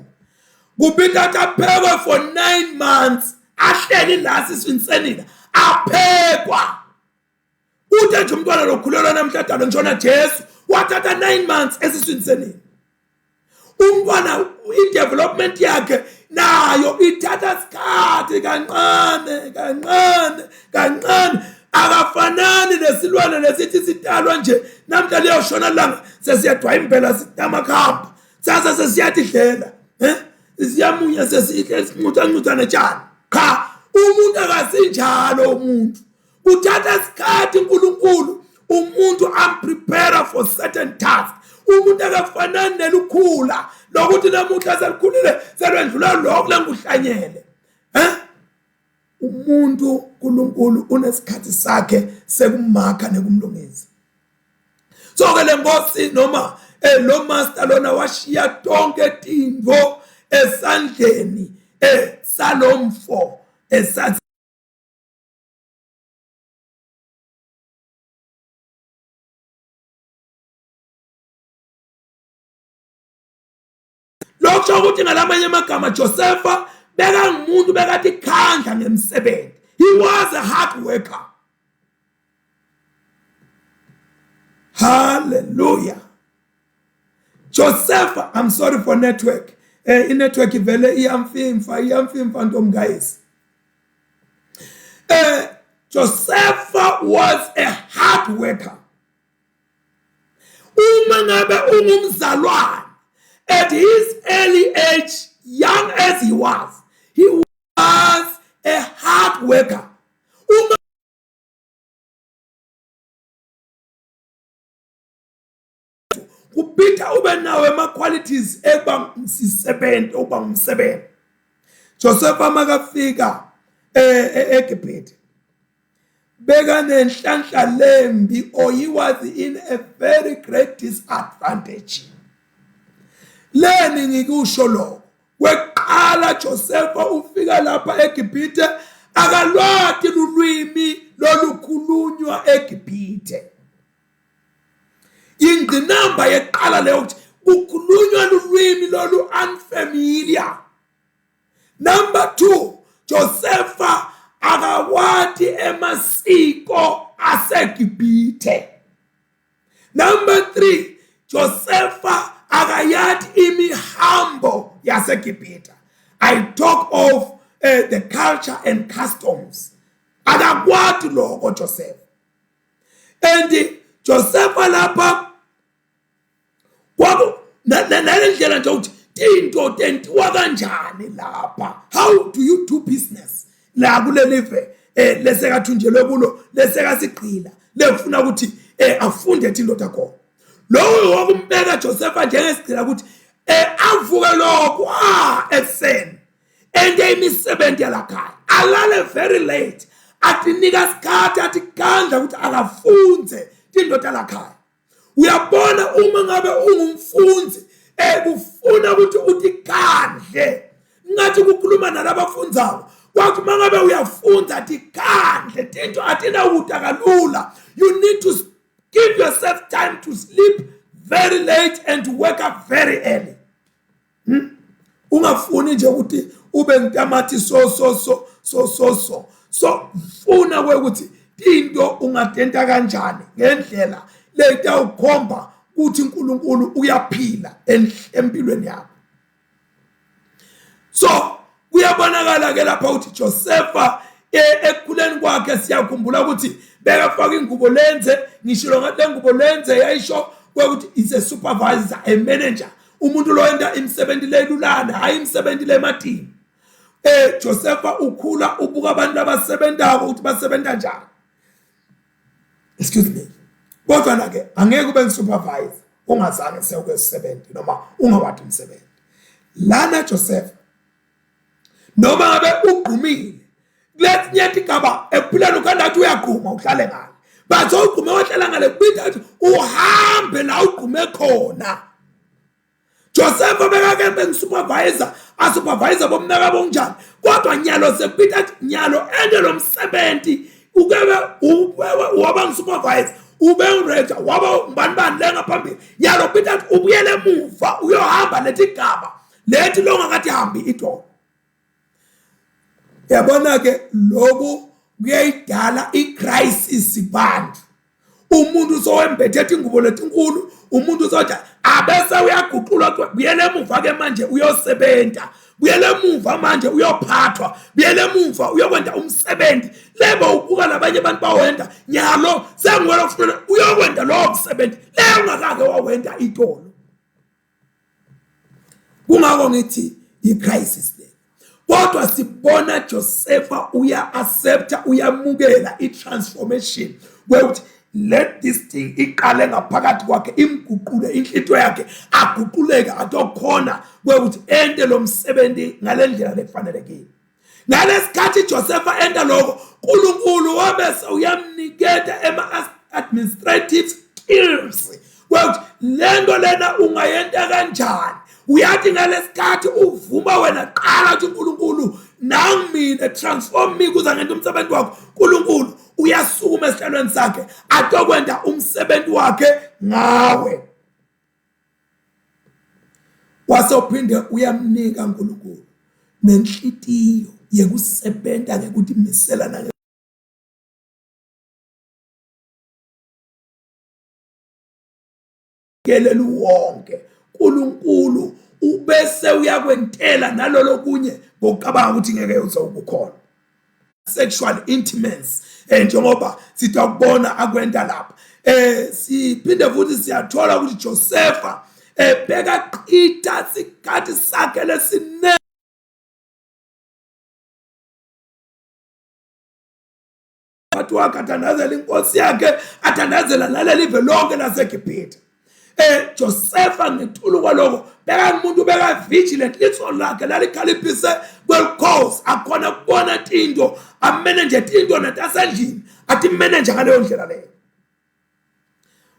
kuphinda athi aphekwe for 9 months ahleli la siswini senina aphekwa Uthe nje umntwana lokhulelwa namhla adalwe ngishona Jesu wathatha 9 months esiswini senina. Umntwana i-development yakhe nayo ithatha isikhathi kancane kancane kancane akafanani nesilwane lesithi sidalwa nje namhla liyoshona langa sesiyadwa impela sitamakhamba sasa sesiyadidlela eh siyamunya sesihle sincutha ncutha netshani cha umuntu akasinjalo umuntu Kuthatha isikhathi uNkulunkulu umuntu amprepare for certain task. Umuntu akafanani nelukhula lokuthi namuhla selikhulile selwendlula lokho lenguhlanyele. Eh? Umuntu uNkulunkulu unesikhathi sakhe sekumakha nekumlungisa. So ke lenkosi noma eh, lo master lona washiya tonke tintfo esandleni eh salomfo esandleni Lokho ukuthi ngalamanye amagama Josefa bekangumuntu bekathi khandla ngemsebenzi. He was a hard worker. Hallelujah. Josefa, I'm sorry for network. Eh i-network ivele iyamfimfa, iyamfimfa ntomngayisi. Eh Josefa was a hard worker. Uma ngabe ungumzalwane at his early age, young as he was, he was a hard worker. Uma kuPeter ube nawo ama-qualities ekuba sisebenzi okuba ngumsebenzi Josepha makafika eGibhithe bekanenhlanhla lembi or he was in a very great disadvantage leni ngikusho lokho kweqala Josepha ufika lapha eGibhithe akalwati lulwimi lolukhulunywa eGibhithe Ingqinamba yeqala leyo ukuthi kukhulunywa lulwimi lolu unfamiliar. Number 2, Josefa akawati emasiko aseGibhithe. Number 3, Josefa akayati imihambo yaseGibhithe. I talk of the culture and customs. Akakwati lokho Joseph. And Josefa lapha kwaku nalendlela nje ukuthi tinto tentiwa kanjani lapha how do you do business la kuleli ve eh lesekathunjelwe kulo lesekasigqila lefuna ukuthi eh afunde ethi indoda khona lowo wakumbeka Josefa njengesigqila ukuthi eh avuke lokho ah ekuseni ente imisebenzi yalakhaya alale very late atinika isikhathi athi kandla ukuthi akafunze tindoda lakhaya uyabona uma ngabe ungumfundzi Ekufuna ukuthi utikhandle ngathi kukhuluma nalabafundzako kwathi uma ngabe uyafundza tikhandle tinto atinawuta kalula. You need to give yourself time to sleep very late and to wake up very early. Ungafuni nje ukuthi ube ngitamati so so so so so so so funa kwekuthi into ungatenta kanjani ngendlela letawukhomba ukuthi uNkulunkulu uyaphila empilweni yakho. So kuyabonakala ke lapha ukuthi Josepha ekukhuleni kwakhe siyakhumbula ukuthi bekafaka ingubo lenze, ngishilo ngathi le ngubo lenze yayisho ukuthi is a supervisor, a manager, umuntu loyenta imisebenzi lelulana, hayi imisebenzi lematini. Josepha ukhula ubuka abantu abasebentako ukuthi basebenza njani. Excuse me. Kodwa na ke angeke ube supervisor ungazange sewuke usebenze noma ungawadi umsebenzi. Lana Joseph noma ngabe ugqumile kuletinye tigaba ekuphileni ukhanda ukuthi uyagquma uhlale ngale, but ugqume wahlala ngale kubita ukuthi uhambe la ugqume khona. Joseph bekake bengisupervisor asupervisor bomnaka bonjani, kodwa nyalo sekubita ukuthi nyalo ende lo msebenzi ukebe waba ngisupervisor ube ngireja waba ngubani bani le ngaphambili, nyalo kubita ukuthi ubuyele emuva uyohamba leti gaba leti longakathi hambi idolo. Yabona ke lokhu kuyayidala icrisis bantu. Umuntu sowembethe ingubo letinkulu, umuntu sothi abese uyaguqulwa buyele emuva ke manje uyosebenta, buyele emuva manje uyophathwa, buyele emuva uyokwenda umsebenzi lebo ubuka labanye abantu bawenda, nyalo senguwe lokufuna uyokwenda lowo msebenzi le ungakake wawenda itolo. Kungako ngithi i-crisis le. Kodwa sibona Josepha uya accepta, uyamukela i-transformation kwekuthi let this thing iqale ngaphakathi kwakhe, imguqule inhlito yakhe, aguquleke atokhona kwekuthi ente lo msebenzi ngale ndlela lekufanelekile. Ngalesikhathi Josepha enta lokho, uNkulunkulu wabese uyamniketa ema-administrative skills kwekuthi lento lena ungayenta kanjani. Uyathi ngalesikhathi uvuma wena qala ukuthi uNkulunkulu nangu mina, transform me kuze ngente umsebenzi wakho. uNkulunkulu uyasukuma esihlalweni sakhe atokwenta umsebenzi wakhe ngawe. Wase uphinde uyamnika uNkulunkulu nenhlitiyo yekusebenta ngekutimisela nange wonke. uNkulunkulu ubese uyakwentela nalolo kunye ngokucabanga ukuthi ngeke uze ubukhona. Sexual intimacy njengoba sitakubona akwenta lapha. Siphinde futhi siyathola ukuthi Josepha bekaqitha sikhathi sakhe lesine wathi wakhe athandazela inkosi yakhe, athandazela naleli live lonke laseGibhithe. Josepha ngetulu kwaloko bekangumuntu beka vigilant, litho lakhe lalikhaliphise kwelikhosi, akhona kubona tinto, amenenje tinto natasendlini, atimenenje ngaleyo ndlela leyo.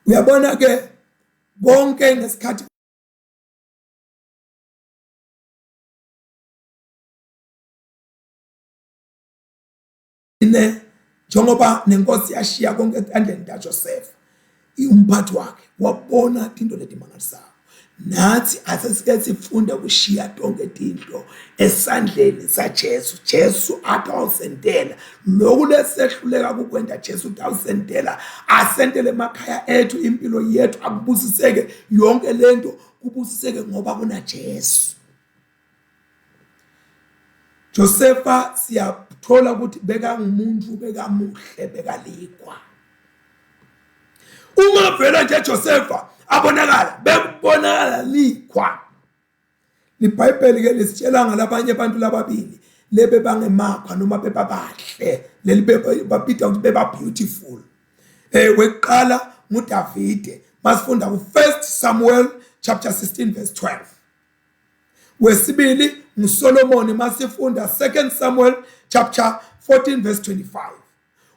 Uyabona ke konke ngesikhathi ne njengoba nenkosi yashiya konke etandleni kaJoseph, umphathi wakhe wabona tinto letimangalisayo. Nathi asesike sifunde ukushiya tonke tinto esandleni saJesu. Jesu atawusentela lokhu lesehluleka kukwenta, Jesu utawusentela, asentele emakhaya ethu, impilo yethu, akubusiseke yonke lento, kubusiseke ngoba kunaJesu. Josefa siyathola ukuthi bekangumuntu bekamuhle bekalikwa. Uma vela nje Josefa abonakala bekubonakala likhwa. LiBhayibheli ke lisitshela ngalabanye abantu lababili lebe bangemakhwa noma bebabahle, leli babita ukuthi beba beautiful. Wekuqala nguDavide, masifunda ku 1 Samuel chapter 16 verse 12. Wesibili nguSolomon, masifunda 2 Samuel chapter 14 verse 25.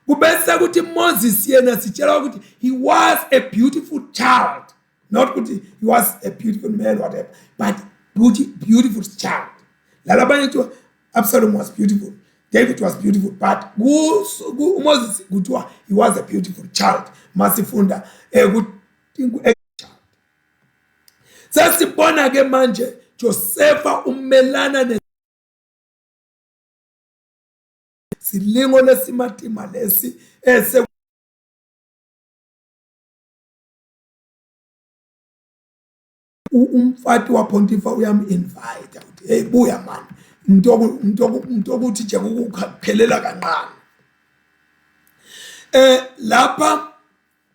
Kubese kuthi Moses yena sitshela ukuthi he was a beautiful child. Not ukuthi he was a beautiful man whatever, but beauty, beautiful child. Lalabanye kuthiwa Absalom was beautiful, David was beautiful, but uMoses kuthiwa he was a beautiful child. Masifunda eh, sesibona ke manje Josefa umelana ne silingo lesimatima lesi ese umfati waPontifa uyam-invite ukuthi hey buya mani ntokuthi nje kukuphelela kancane eh lapha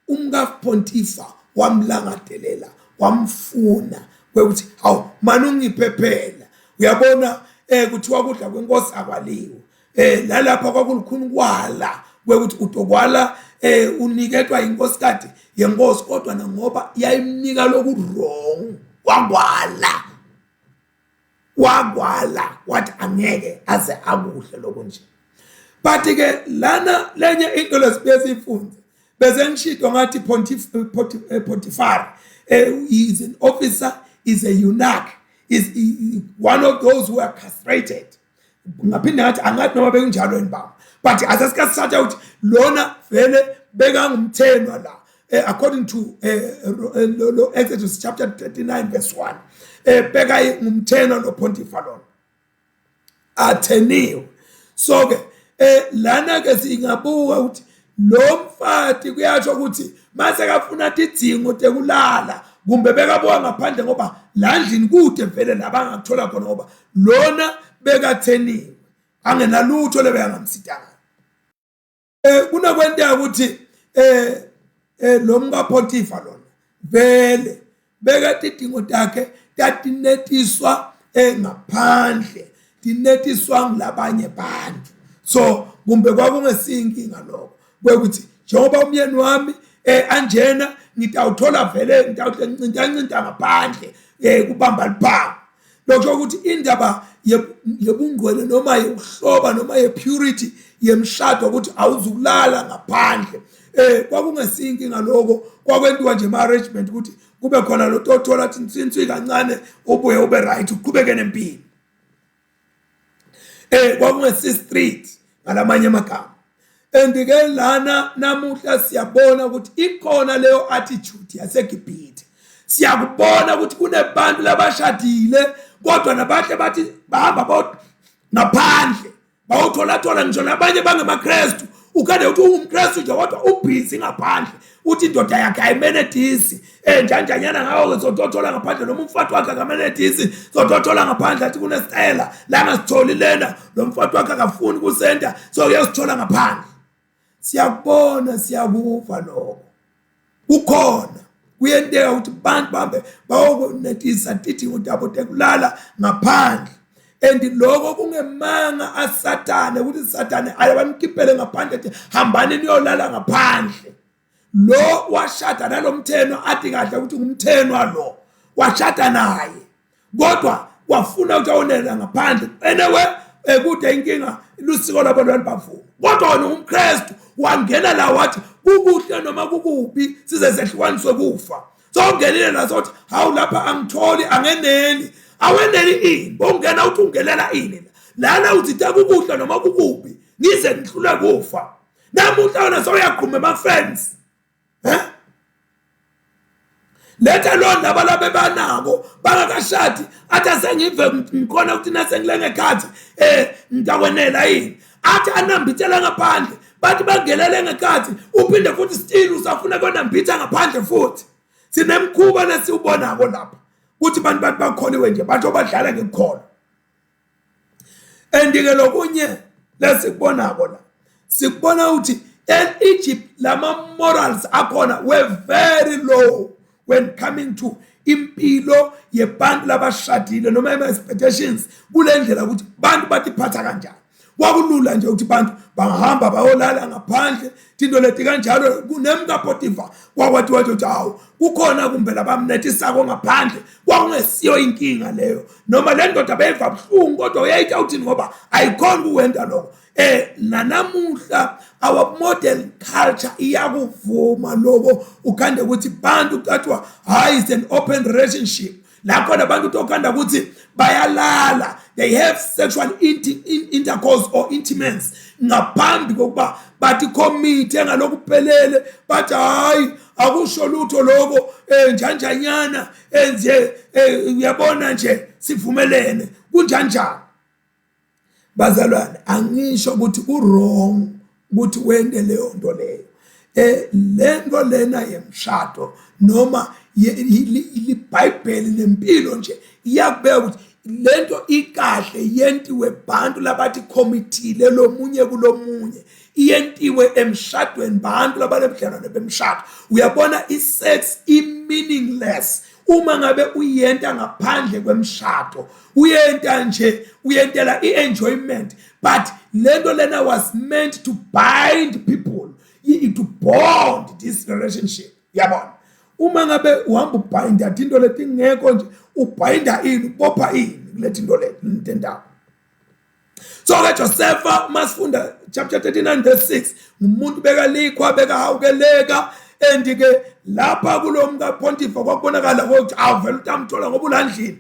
umkaPontifa wamlangadelela wamfuna kwekuthi hawu mani ungiphephela uyabona eh kuthiwa kudla kwenkosi akwaliwe eh nalapha kwakulukhuni kwala kwekuthi utokwala eh uniketwa inkosikati yenkosi kodwa nangoba yayimnika loku wrong wakwala wakwala wathi angeke aze akudle lokho nje but ke lana lenye into lesibuye siyifunde bese ngishito ngathi eh, Potiphar eh, is an officer is a eunuch is one of those who are castrated ngaphinde ngathi angathi noma bekunjalo yini baba but asesike sithatha ukuthi lona vele bekangumthenwa la eh, according to eh, eh, lo Exodus chapter 39 verse 1 eh beka ngumthenwa lo Pontifa lona atheniwe so ke eh lana ke singabuka ukuthi lo mfati kuyasho ukuthi mase kafuna tidzingo tekulala kumbe bekabuka ngaphandle ngoba la ndlini kude vele la bangakuthola khona ngoba lona bekatheniwe angenalutho lebeyangamsitanga eh kunokwenteka ukuthi eh eh lo mkaPotifa lona vele beka tidingo takhe tatinetiswa engaphandle tinetiswa ngilabanye bantu so kumbe kwakungesinkinga lokho kwekuthi njengoba umyeni wami eh anjena ngitawuthola vele ngitawuhle ncinta ncinta ngaphandle eh kubamba liphanga lokho ukuthi indaba yobungcwele noma yokuhloba noma yepurity yemshado ukuthi awuzukulala ngaphandle eh kwakungesinkinga lokho kwakwentiwa nje ama arrangement ukuthi kube khona lo tothola athi nsinsi kancane ubuye ube right uqhubeke nempilo eh kwakungesi street ngalamanye amagama and ke lana namuhla siyabona ukuthi ikhona leyo attitude yaseGibhithe siyakubona ukuthi kunebantu labashadile kodwa nabahle bathi bahamba bodwa ngaphandle bawutholathola ngisho nabanye bangemaKristu ukhande uthi ungumKristu nje kodwa ubhizi ngaphandle uthi indoda yakhe ayimenedisi eh njanjanyana ngawo ke sotothola ngaphandle noma umfati wakhe akamenedisi sotothola ngaphandle athi kunesitayela la ngasitholi lena lo mfati wakhe akafuni kusenta so kuyosithola ngaphandle siyakubona siyakuva lokho kukhona kuyenteka ukuthi abantu bahambe bayokunetisa tidingo tabo tekulala ngaphandle and lokho kungemanga asathane ukuthi sathane ayabamkhiphele ngaphandle athi hambani niyolala ngaphandle lo washada nalomthenwa athi kahle ukuthi ngumthenwa lo washada naye kodwa wafuna ukuthi awonela ngaphandle anyway ekude inkinga lusiko lwabantu bavuma kodwa wena ungumKristu wangena la wathi kukuhle noma kukubi size sehlukaniswe kufa so ungenile la sothi hawu lapha angitholi angeneli aweneli ini bongena uthi ungenela ini lana uthi kukuhle noma kukubi ngize ngihlule kufa namuhla wena sewuyagquma ema-fence eh letha lo ndaba labe banako bangakashadi athi asengive ngikhona ukuthi nasengilenge ekhathi eh ngidakwenela yini athi anambithela ngaphandle bathi bangelele ngekhathi uphinde futhi still usafuna konambitha ngaphandle futhi sinemkhuba lesiwubonako lapha ukuthi abantu bathi bakholiwe nje batho badlala ngekukholwa and ke lokunye lesikubonako la sikubona ukuthi e-Egypt lama morals akhona were very low when coming to impilo yebantu labashadile noma ama expectations kule ndlela ukuthi bantu batiphatha kanjani. Kwakulula nje ukuthi bantu bangahamba bayolala ngaphandle tinto leti kanjalo. KunemkaPotifa kwakwathiwa nje ukuthi hawu, kukhona kumbe labamnetisako ngaphandle. Kwakungesiyo inkinga leyo, noma le ndoda beyiva buhlungu, kodwa uyayitha uthini ngoba ayikhoni kuwenta lokho. Nanamuhla our modern culture iyakuvuma lokho, ukhande ukuthi bantu kuthiwa hayi, it's an open relationship. La khona abantu utokhanda ukuthi bayalala, they have sexual intercourse or intimacy ngaphambi kokuba bathi commit ngalokuphelele, bathi hayi, akusho lutho lokho, njanjanyana nje, uyabona nje, sivumelene kunjanjani. Bazalwane, angisho ukuthi ku wrong ukuthi wente leyo nto leyo. Lento lena yemshado noma iBhayibheli nempilo nje iyakubeka ukuthi lento ikahle yentiwe bantu labathi committee lomunye kulomunye, iyentiwe emshadweni bantu labanebudlelwane bemshado. Uyabona, i-sex i-meaningless uma ngabe uyenta ngaphandle kwemshado, uyenta nje uyentela i-enjoyment, but lento lena was meant to bind people, to bond this relationship. Uyabona, uma ngabe uhamba ubhayinda into letingekho nje, ubhayinda ini, ubopha ini kulethi into le ndawo. So ke Josepha, masifunda chapter 39 verse 6, umuntu bekalikhwa, bekahawukeleka, and ke lapha kulo mkaPontifa kwakubonakala ukuthi awuvela utamthola ngoba ulandlini,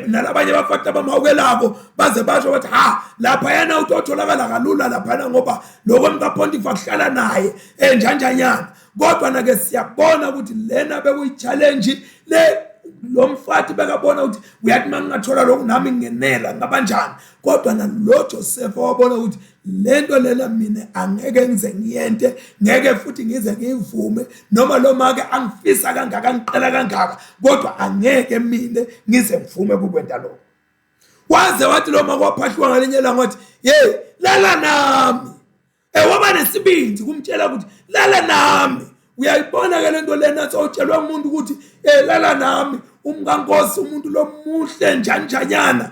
nalabanye abafati abamhawukelako baze basho bathi ha, lapha yana utotholakala kalula laphana ngoba lokho mkaPontifa kuhlala naye njanjanyana. Kodwa na ke siyabona ukuthi lena bekuyi-challenge le, lo mfati bekabona ukuthi uyathi uma ngingathola lokhu nami ngingenela ngabanjani. Kodwa nalo Joseph wabona ukuthi lento lena mina angeke ngize ngiyente, ngeke futhi ngize ngiyivume, noma lo make angifisa kangaka, angiqela kangaka, kodwa angeke mina ngize ngivume kukwenta lokho. Waze wathi lo make waphahliwa ngalinye ilanga, wathi, "Hey, lala nami." Waba nesibindi kumtshela ukuthi lala nami. Uyayibona ke lento lena, sowutshelwa umuntu ukuthi lala nami, umkankosi, umuntu lomuhle njanjanyana.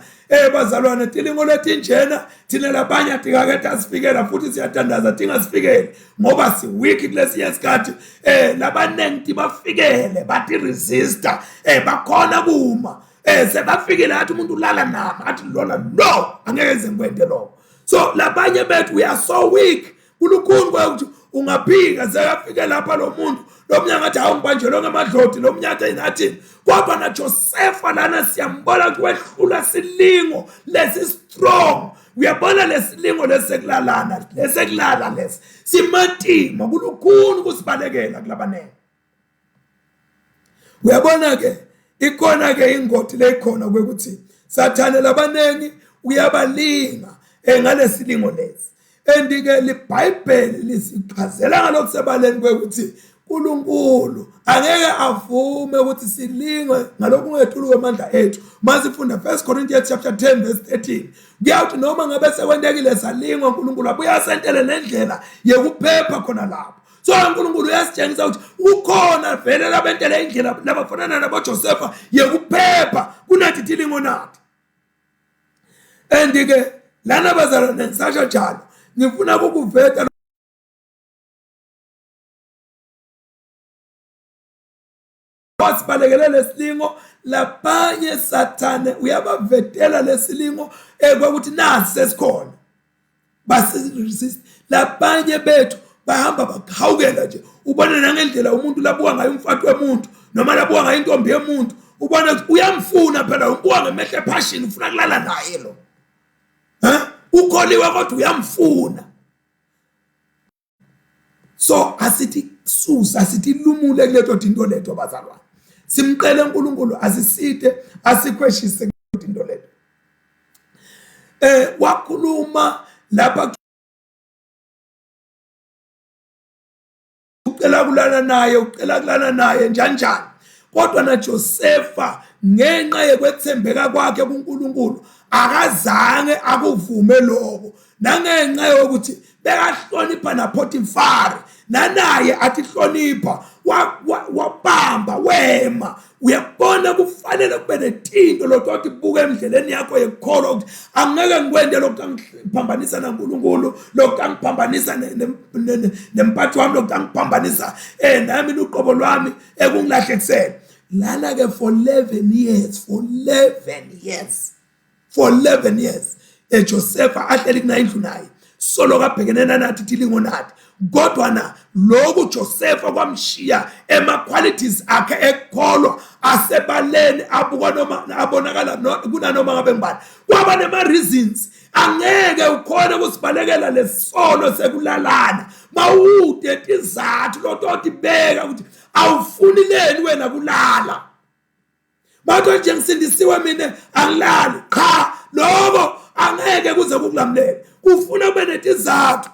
Bazalwane, tilingo letinjena thina labanye atikake asifikela, futhi siyathandaza tingasifikeli ngoba si weak kulesinye isikhathi. Labanengi tibafikele bathi resistor, bakhona kuma, sebafikile, athi umuntu ulala nami, athi lona no, angeke ngize ngikwente lokho. So labanye bethu, we are so weak, kulukhuni ukuthi ungaphika sekafike lapha lo muntu, lo mnyaka athi hawu, ngibanjelwe ngamadloti, lo mnyaka athi. Kodwa naJosefa lana siyambona ukuthi wehlula silingo lesi strong. Uyabona, lesilingo lesekulalana, lesekulala lesi simatima, kulukhuni ukusibalekela kulabanengi. Uyabona ke, ikhona ke ingoti leyikhona kwekuthi sathane labanengi uyabalinga ngalesilingo lesi, and ke liBhayibheli lisichazela ngalokusebaleni kwekuthi uNkulunkulu angeke avume ukuthi silingwe ngalokungetulu kwamandla ethu. Masifunda 1 Corinthians chapter 10 verse 13, kuyawuthi noma ngabe sekwentekile salingwa, uNkulunkulu abuye asentele nendlela yekuphepha khona lapho. So uNkulunkulu uyasitshengisa ukuthi ukhona vele labentele indlela labafanana naboJosefa yekuphepha kunathi tilingo nathi. And ke lana bazalwane, ngisasho njalo, ngifuna ukukuveta wasibalekele lesilingo. Labanye sathane uyabavetela lesilingo ekwakuthi nasi sesikhona, basi-resist. Labanye bethu bahamba bakhawukela nje, ubone nangendlela umuntu labuka ngayo umfati wemuntu noma labuka ngayo intombi yemuntu, ubone ukuthi uyamfuna phela, ubuka ngemehlo ephashini, ufuna kulala naye lo, ukholiwe kodwa uyamfuna. So asithi susa, asithi lumule kuleto tinto leto bazalwane, simqele uNkulunkulu asiside, asikhweshise into leto. Wakhuluma lapha, ucela kulala naye, ucela kulala naye njani njani. Kodwa naJosefa, ngenxa yekwethembeka kwakhe kuNkulunkulu, akazange akuvume lokho, nangenxa yokuthi bekahlonipha naPotifari, nanaye athi hlonipha, wabamba wema. Uyabona, kufanele kube netinto lototibuka endleleni yakho yekukholwa ukuthi angeke ngikwente lokhu angiphambanisa naNkulunkulu, lokhu angiphambanisa nemphathi wami, lokhu angiphambanisa nami luqobo lwami ekungilahlekiseni. Lana ke for 11 years, for 11 years, for 11 years eJosefa ahleli kuna indlu naye solo kabhekene nanathi tilingo nathi, kodwa na lokhu Josefa kwamshiya ema qualities akhe ekukholwa asebaleni, abukwa noma abonakala kunanoma ngabe ngibani. Kwaba nema reasons, angeke ukhone ukusibalekela lesono sekulalana mawude tizathu lototibeka ukuthi awufuni leni wena kulala. Bathi nje ngisindisiwe mina angilali, cha, lokho angeke kuze kukulamulele, kufuna kube netizathu.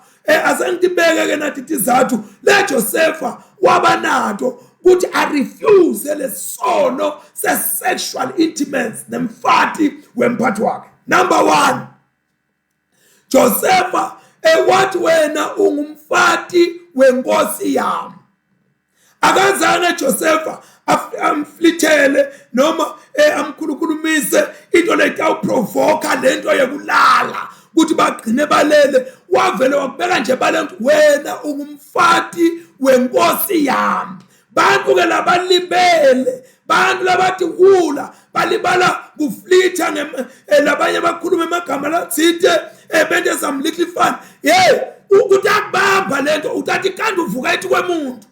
Asengitibeke ke nathi tizathu le Josefa wabanato ukuthi arefuse lesono se-sexual intimacy nemfati wemphathi wakhe. Number 1, Josefa ewathi wena ungumfati wenkosi yami. Akazange Josefa amflithele noma amkhulukhulumise into letawuprovoka lento yekulala ukuthi bagcine balele. Wavele wakubeka nje balele ukuthi wena ungumfati wenkosi yami. Bantu ke labalibele, bantu labathi hula balibala kuflitha, labanye bakhuluma amagama lathite, bente some little fun. Hey, ukuthi akubamba lento utathi kanti uvuka ethi kwemuntu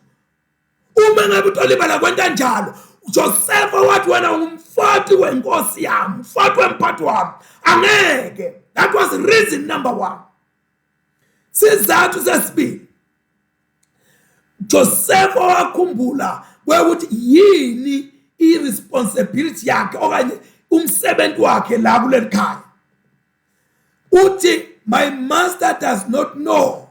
uma ngabe utolibala kwenta njalo. Josefa wathi wena ungumfati wenkosi yami, umfati wemphathi wami, angeke. That was reason number 1. Sizathu sesibili, Josefa wakhumbula kwekuthi yini i-responsibility yakhe okanye umsebenzi wakhe la kuleli khaya. Uthi my master does not know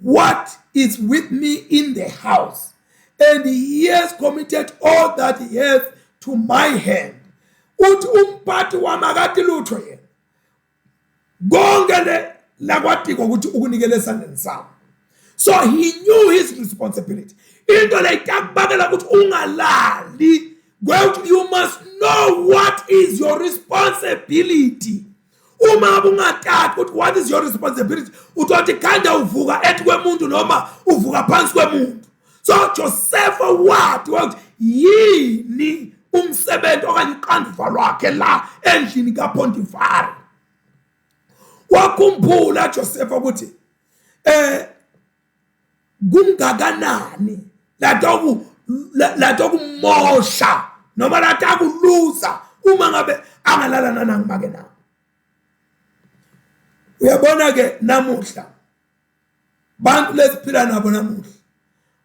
what is with me in the house, and he has committed all that he has to my hand. Uthi umphathi wami akati lutho yena, konke le lakwatiko ukuthi ukunikele esandleni sami. So he knew his responsibility. Into le itakubakela ukuthi ungalali, well, you must know what is your responsibility. Uma ngabe ungatati ukuthi what is your responsibility, utothi khanda uvuka ethi kwemuntu noma uvuka phansi kwemuntu. So Josefa wathi wathi yini umsebenzi okanye uxanduva lwakhe la endlini kaPontifari. Wakhumbula Josefa ukuthi kungakanani latokumosha noma latakuluza uma ngabe angalala nanangimake nawo. Uyabona ke namuhla bantu lesiphila nabo namuhla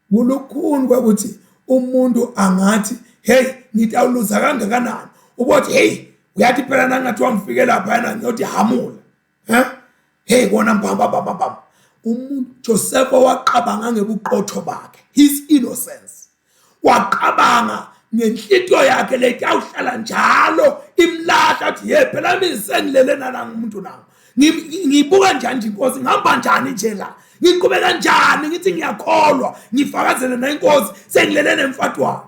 kulukhuni kwakuthi umuntu angathi hey ngitawuluza kangakanani, ubothi hey uyathi phela nangathi wangifike lapha yena ngiyothi hamula, hey kona mbamba bamba bamba. Umuntu Josefa waqabanga ngebuqotho bakhe, his innocence, waqabanga ngenhlitiyo yakhe leti awuhlala njalo imlahla athi ye phela mina sengilele nala ngumuntu nawo, ngibuka njani nje inkosi, ngihamba njani nje la, ngiqhubeka njani ngithi ngiyakholwa ngifakazele na inkosi sengilele nemfati wami.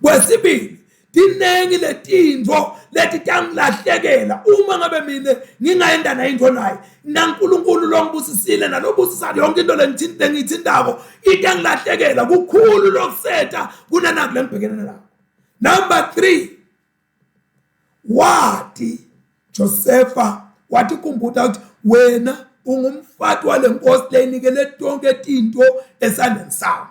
Kwesibili, tinengi letintfo leti tangilahlekela uma ngabe mina ngingayenda nayo into naye naNkulunkulu longibusisile nalobusisa yonke into lengiyithintako itangilahlekela kukhulu lokuseta kunanaku lengibhekene nako. Number 3, wathi Josefa wathi kumbuta ukuthi wena ungumfati wale nkosi leyinikele tonke tinto esandleni sami.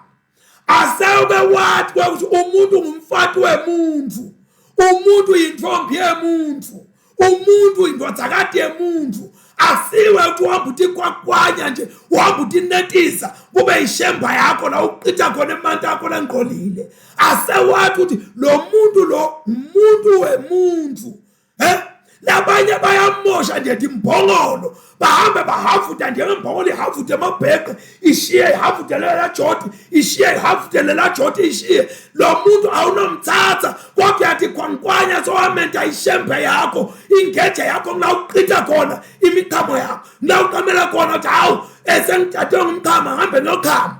Asewuke wathi kwakuthi umuntu ungumfati wemuntu, umuntu yintombi yemuntu, umuntu indodakati yemuntu. Asiwe ukuthi uhamba utikwakwanya nje, uhamba utinetisa kube ishemba yakho la uqitha khona emanti akho langqolile. Asewathi ukuthi lo muntu lo umuntu wemuntu. Labanye bayamosha nje timbhongolo, bahambe bahavuta njengembhongolo ihavuta emabheqe, ishiye ihavute lela joti, ishiye ihavute lela joti, ishiye lo muntu awunomthatha, kodwa uyathi khwankwanya sowamenta ishembe yakho, ingeje yakho ngila uqitha khona imichamo yakho, ngila uqamela khona uthi hawu esengithathwe ngumchamo ngihambe nochama.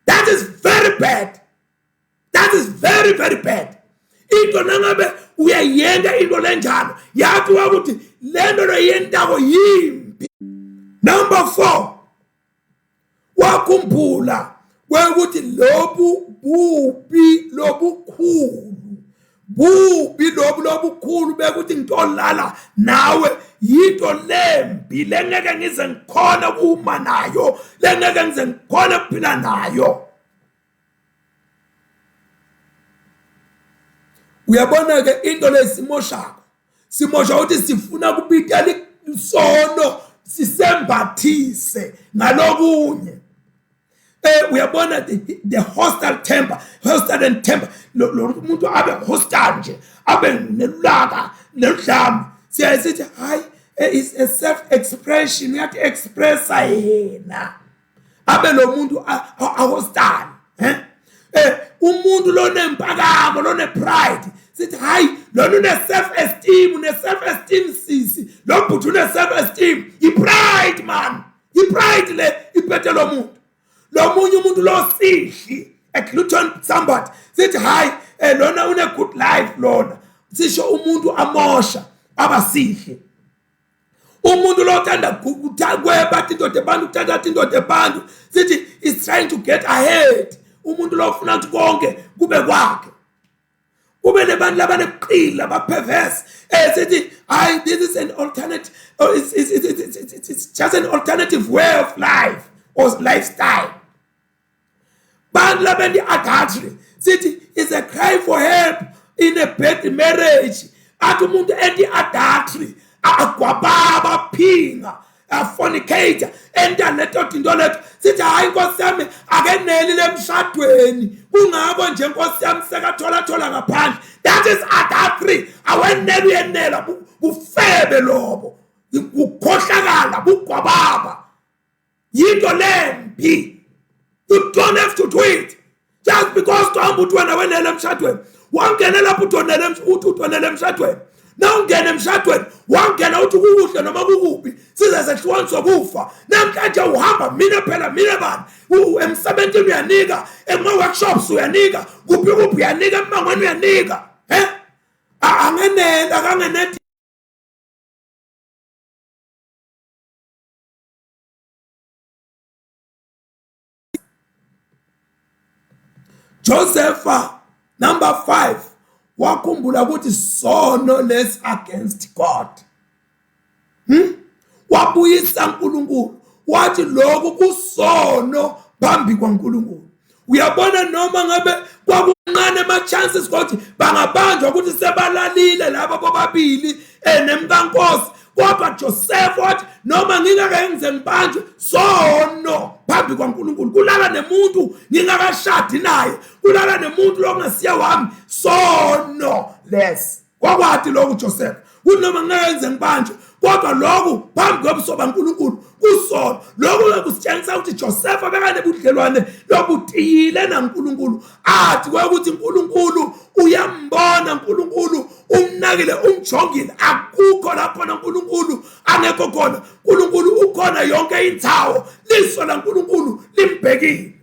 That is very bad. That is very very bad. Into nangabe uyayenta into lenjalo, yathi ukuthi lento loyentako yimbi. Number 4, wakhumbula kwekuthi lobu bubi lobukhulu, bubi lobu lobukhulu bekuthi ngitolala nawe yinto lembi lengeke ngize ngikhona kuma nayo, lengeke ngize ngikhona kuphila nayo. Uyabona ke into lesimoshako, simosha ukuthi sifuna kubita isono sisembathise ngalokunye. Uyabona the hostile temper, hostile and temper, lo umuntu abe hostile nje, abe nelulaka neludlame. Siyaye sithi hayi, is a self expression, uyathi expressa yena, abe lo muntu ahostile. Umuntu lonempakamo, lone pride, sithi hayi lona une self esteem, une self esteem sisi, lo bhuti une self esteem, i pride man, i pride le iphethe lo muntu. Lo munye umuntu lo sihli, a glutton somebody, sithi hayi lona une good life lona, sisho umuntu amosha abasihle. Umuntu lo uthanda kweba indoda ebantu, uthatha indoda ebantu, sithi is trying to get ahead. Umuntu lo ufuna ukuthi konke kube kwakhe. Kube nebantu labanebuqili, abaperverse, sithi hayi this is an alternate, oh, it's just an alternative way of life or lifestyle. Bantu labendi adultery, sithi is a cry for help in a bad marriage. Athi umuntu endi adultery, agwababa, aphinga, afornicate, enta leto tinto leto, sithi hayi nkosi yami akeneli lemshadweni, kungako nje nkosi yami sekathola thola ngaphandle. That is adultery. Aweneli uyenela, bufebe lobo, ukukhohlakala, bugwababa, yinto lembi. You don't have to do it just because uhamba uthi wena wenele emshadweni. Wangena lapho uthi uthi utonele emshadweni, na ungena emshadweni wangena uthi kukuhle noma kukubi, size sehlukaniswe kufa. Namhlanje uhamba mina phela mina bani, emsebenzini uyanika, ema-workshops uyanika, kuphi kuphi uyanika, emangweni uyanika. Angenela akangenedi. Josepha number 5 wakhumbula ukuthi sono lesi against God. Wabuyisa uNkulunkulu, wathi lokhu kusono phambi kwaNkulunkulu. Uyabona noma ngabe kwakuncane ama chances ukuthi bangabanjwa ukuthi sebalalile laba bobabili nemkankosi, kodwa Joseph wathi noma ngingeke ngize ngibanjwe, sono phambi kwaNkulunkulu. Kulala nemuntu ngingakashadi naye, kulala nemuntu lokungasiye wami, sono lesi. Wakwathi lokhu Joseph, kunoma ngeke ngize ngibanjwe, kodwa lokhu phambi kobuso baNkulunkulu kusono. Lokhu kusitshengisa ukuthi Joseph bekanebudlelwane lobutiyile naNkulunkulu, athi kwekuthi uNkulunkulu uyambona, uNkulunkulu umnakile, umjongile, akukho lapho uNkulunkulu angekho khona. uNkulunkulu ukhona yonke indzawo, liso laNkulunkulu limbhekile.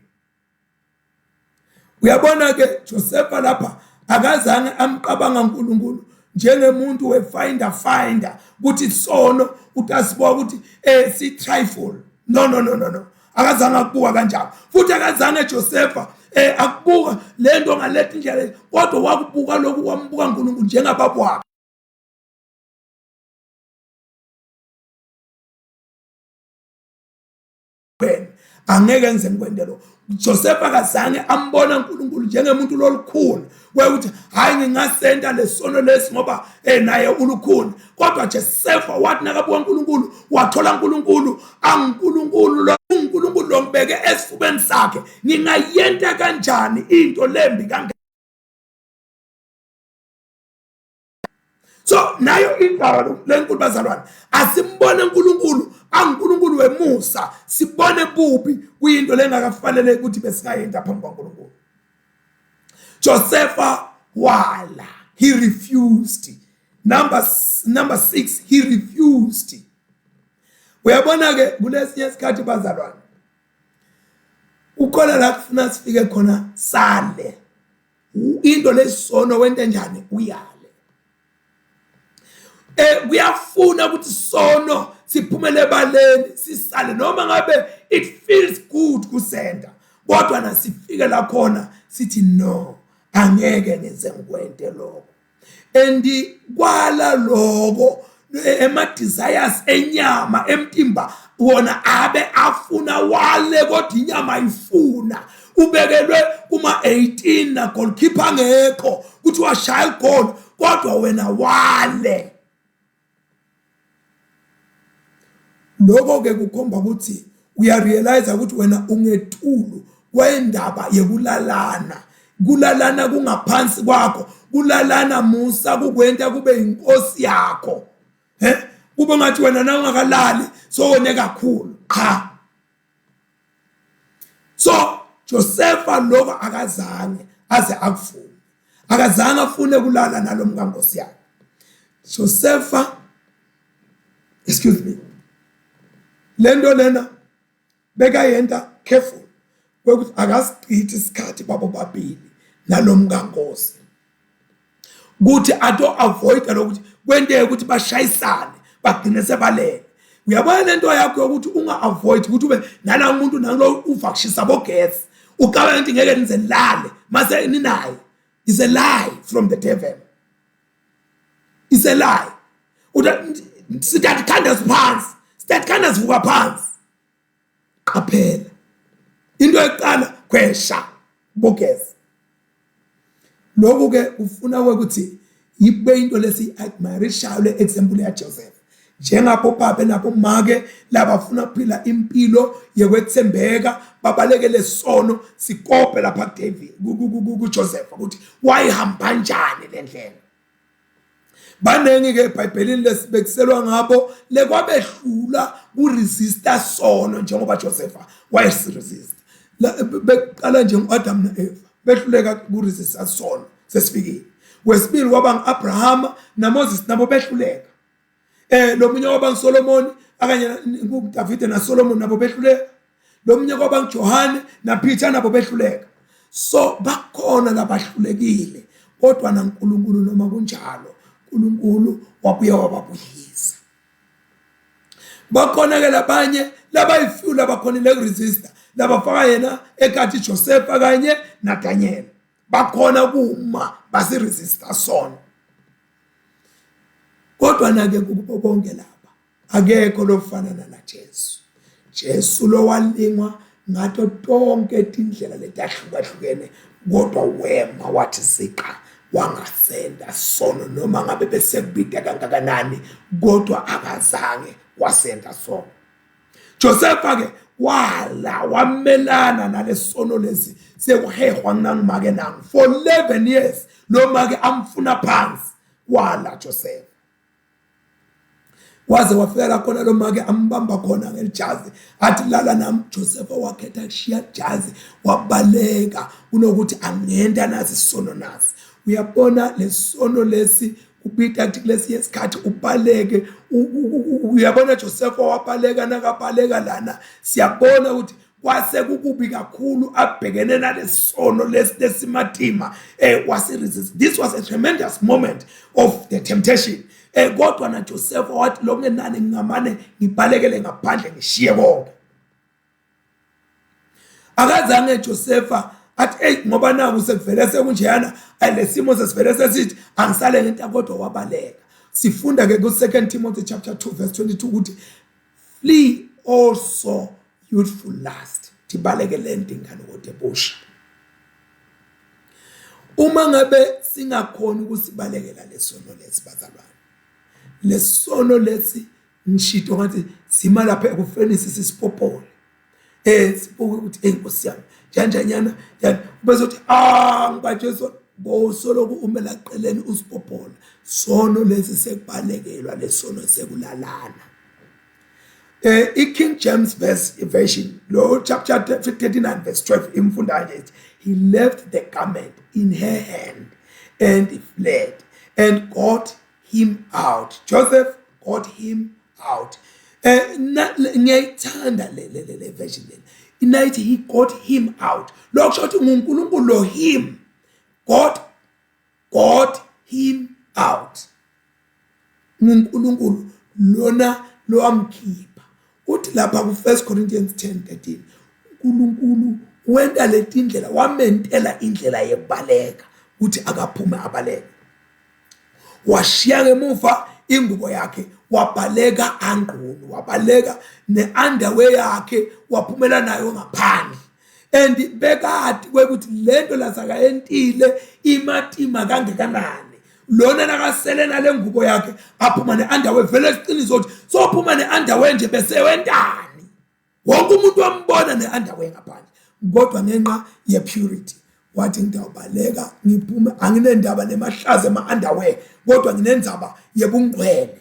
Uyabona ke Josepha lapha akazange amqabanga uNkulunkulu njengemuntu wefinder finder ukuthi sono utasibuka ukuthi si trifle. No, no, no, no, no, akazange akubuka kanjalo. Futhi akazange Josepha akubuka lento ngalethi indlela, kodwa wakubuka lokhu, wambuka uNkulunkulu njengababa wakhe. Angeke ngize ngikwente lo. Joseph akazange ambona uNkulunkulu njengemuntu lolukhulu kwekuthi hayi ngingasenta lesono lesi ngoba naye ulukhuni, kodwa Joseph wathi nakabuka uNkulunkulu wathola uNkulunkulu anguNkulunkulu lo, uNkulunkulu lo ngibeke esifubeni sakhe, ngingayenta kanjani into lembi kangaka? So nayo indaba lenkulu bazalwane, asimbone uNkulunkulu anguNkulunkulu wemusa, sibone bubi kuyinto lengakafanele ukuthi besingayenta phambi kwaNkulunkulu. Josepha wala, he refused. Number 6, he refused. Uyabona ke kulesinye isikhathi bazalwane, ukhona la kufuna sifike khona sale. Into lesono wente njani? Uyale. Eh kuyafuna ukuthi sono siphumele ebaleni sisale noma ngabe it feels good kusenda kodwa nasifike la khona sithi no angeke ngize ngikwente lokho and kwala lokho ema desires enyama emtimba wona abe afuna wale kodwa inyama ayifuna ubekelwe kuma 18 na goalkeeper angekho kuthi washaya igoli kodwa wena wale lokho ke kukhomba ukuthi uyarealize ukuthi wena ungetulu kwendaba yekulalana kulalana kungaphansi kwakho kulalana musa kukwenta kube inkosi yakho he kube ngathi wena na ungakalali sowone kakhulu cha so Josefa lokho akazange aze akuvume akazange afune kulala nalomkankosi yakhe Josefa excuse me lento lena bekayenta careful kwekuthi akasichithi isikhathi babo babili nalomkankosi kuthi ato avoid lokuthi kwenteke ukuthi bashayisane bagcine sebalele uyabona lento yakho yokuthi unga avoid ukuthi ube nala umuntu nalo uva kushisa bogesi ucabanga ukuthi ngeke nize nilale mase ninaye is a lie from the devil is a lie sithatha ikhanda siphansi sithatha ikhanda sivuka phansi qaphela into yokuqala khwesha bogeza lokhu ke ufuna ukuthi ibe into lesi admirishayo le example ya Joseph njengabo baba nabo make labafuna ukuphila impilo yekwethembeka babalekele sono sikope lapha kuDavid kuJoseph ukuthi wayihamba kanjani le ndlela baningi ke eBhayibhelini lesibekiselwa ngabo lekwabehlula kuresista sono njengoba Josepha wayesiresista beqala nje uAdam noEva behluleka kuresista sono sesifikile wesibili kwaba nguAbraham naMoses nabo behluleka eh lo munye kwaba nguSolomon akanye kuDavide naSolomon nabo behluleka lo munye kwaba nguJohane naPeter nabo behluleka so bakhona labahlulekile kodwa naNkulunkulu noma kunjalo uNkulunkulu wabuye wababuyisa bakhona ke labanye labayifew labakhonile ukuresista labafaka yena ekathi Josepha kanye naDaniel bakhona kuma basiresista sona kodwa nake kubo bonke laba akekho lofanana naJesu Jesu lowalingwa ngato tonke tindlela letahlukahlukene kodwa wema wathi siqa wangasenda sono noma ngabe besekubida kangakanani kodwa akazange wasenda sono Josefa ke wala wamelana nalesono lesi sekuhehwa nangimake nangu for 11 years lo make amfuna phansi wala Joseph waze wafika la khona lo make ambamba khona ngelijazi athi lala nami Joseph wakhetha kushiya jazi wabaleka kunokuthi angenda nazi isono nasi uyabona lesono lesi kubita kuthi kulesinye isikhathi ubaleke uyabona Joseph wabaleka nakabaleka lana siyabona ukuthi kwase kukubi kakhulu abhekene nalesono lesi lesimatima eh wasiresist this was a tremendous moment of the temptation eh kodwa na Joseph wathi lokungenani ngingamane ngibalekele ngaphandle ngishiye konke akazange Josepha athi hey ngoba naku sekuvele sekunjeyana lesimo sesivele sesithi angisale ngento kodwa wabaleka sifunda ke ku 2 Timothy chapter 2 verse 22 ukuthi flee also youthful lust tibaleke lento ingane kodwa ebusha uma ngabe singakhona ukusibalekela lesono lesi bazalwane lesono lesi ngishito ngathi sima lapha ekufeni sisipopole eh sibuke ukuthi hey nkosi yami njanjanyana yani bese uthi ah ngibaje so bosoloku umela qeleni usipopola sono lesi sekubalekelwa lesono sekulalana eh iKing James verse version lo chapter 39 verse 12 imfunda nje ithi he left the garment in her hand and he fled and got him out Joseph got him out eh ngiyayithanda le le le version lena inayithi he got him out lokho kusho ukuthi nguNkulunkulu lo him God got him out. nguNkulunkulu lona lowamkhipha uthi lapha ku-1 Corinthians 10 13 uNkulunkulu wenta letindlela wamentela indlela yekubaleka ukuthi akaphume abaleke washiya ngemuva ingubo yakhe wabaleka angqunu wabaleka ne-underwear yakhe waphumela nayo ngaphandle and bekati kwekuthi lento lasakayentile imatima kangakanani lona nakasele nale ngubo yakhe aphuma ne-underwear vele siqiniso ukuthi sophuma ne-underwear nje bese wentani wonke umuntu wambona ne-underwear ngaphandle kodwa ngenxa ye-purity wathi ngidawubaleka ngiphume anginendaba nemahlaza ema-underwear kodwa nginendzaba yebungcwele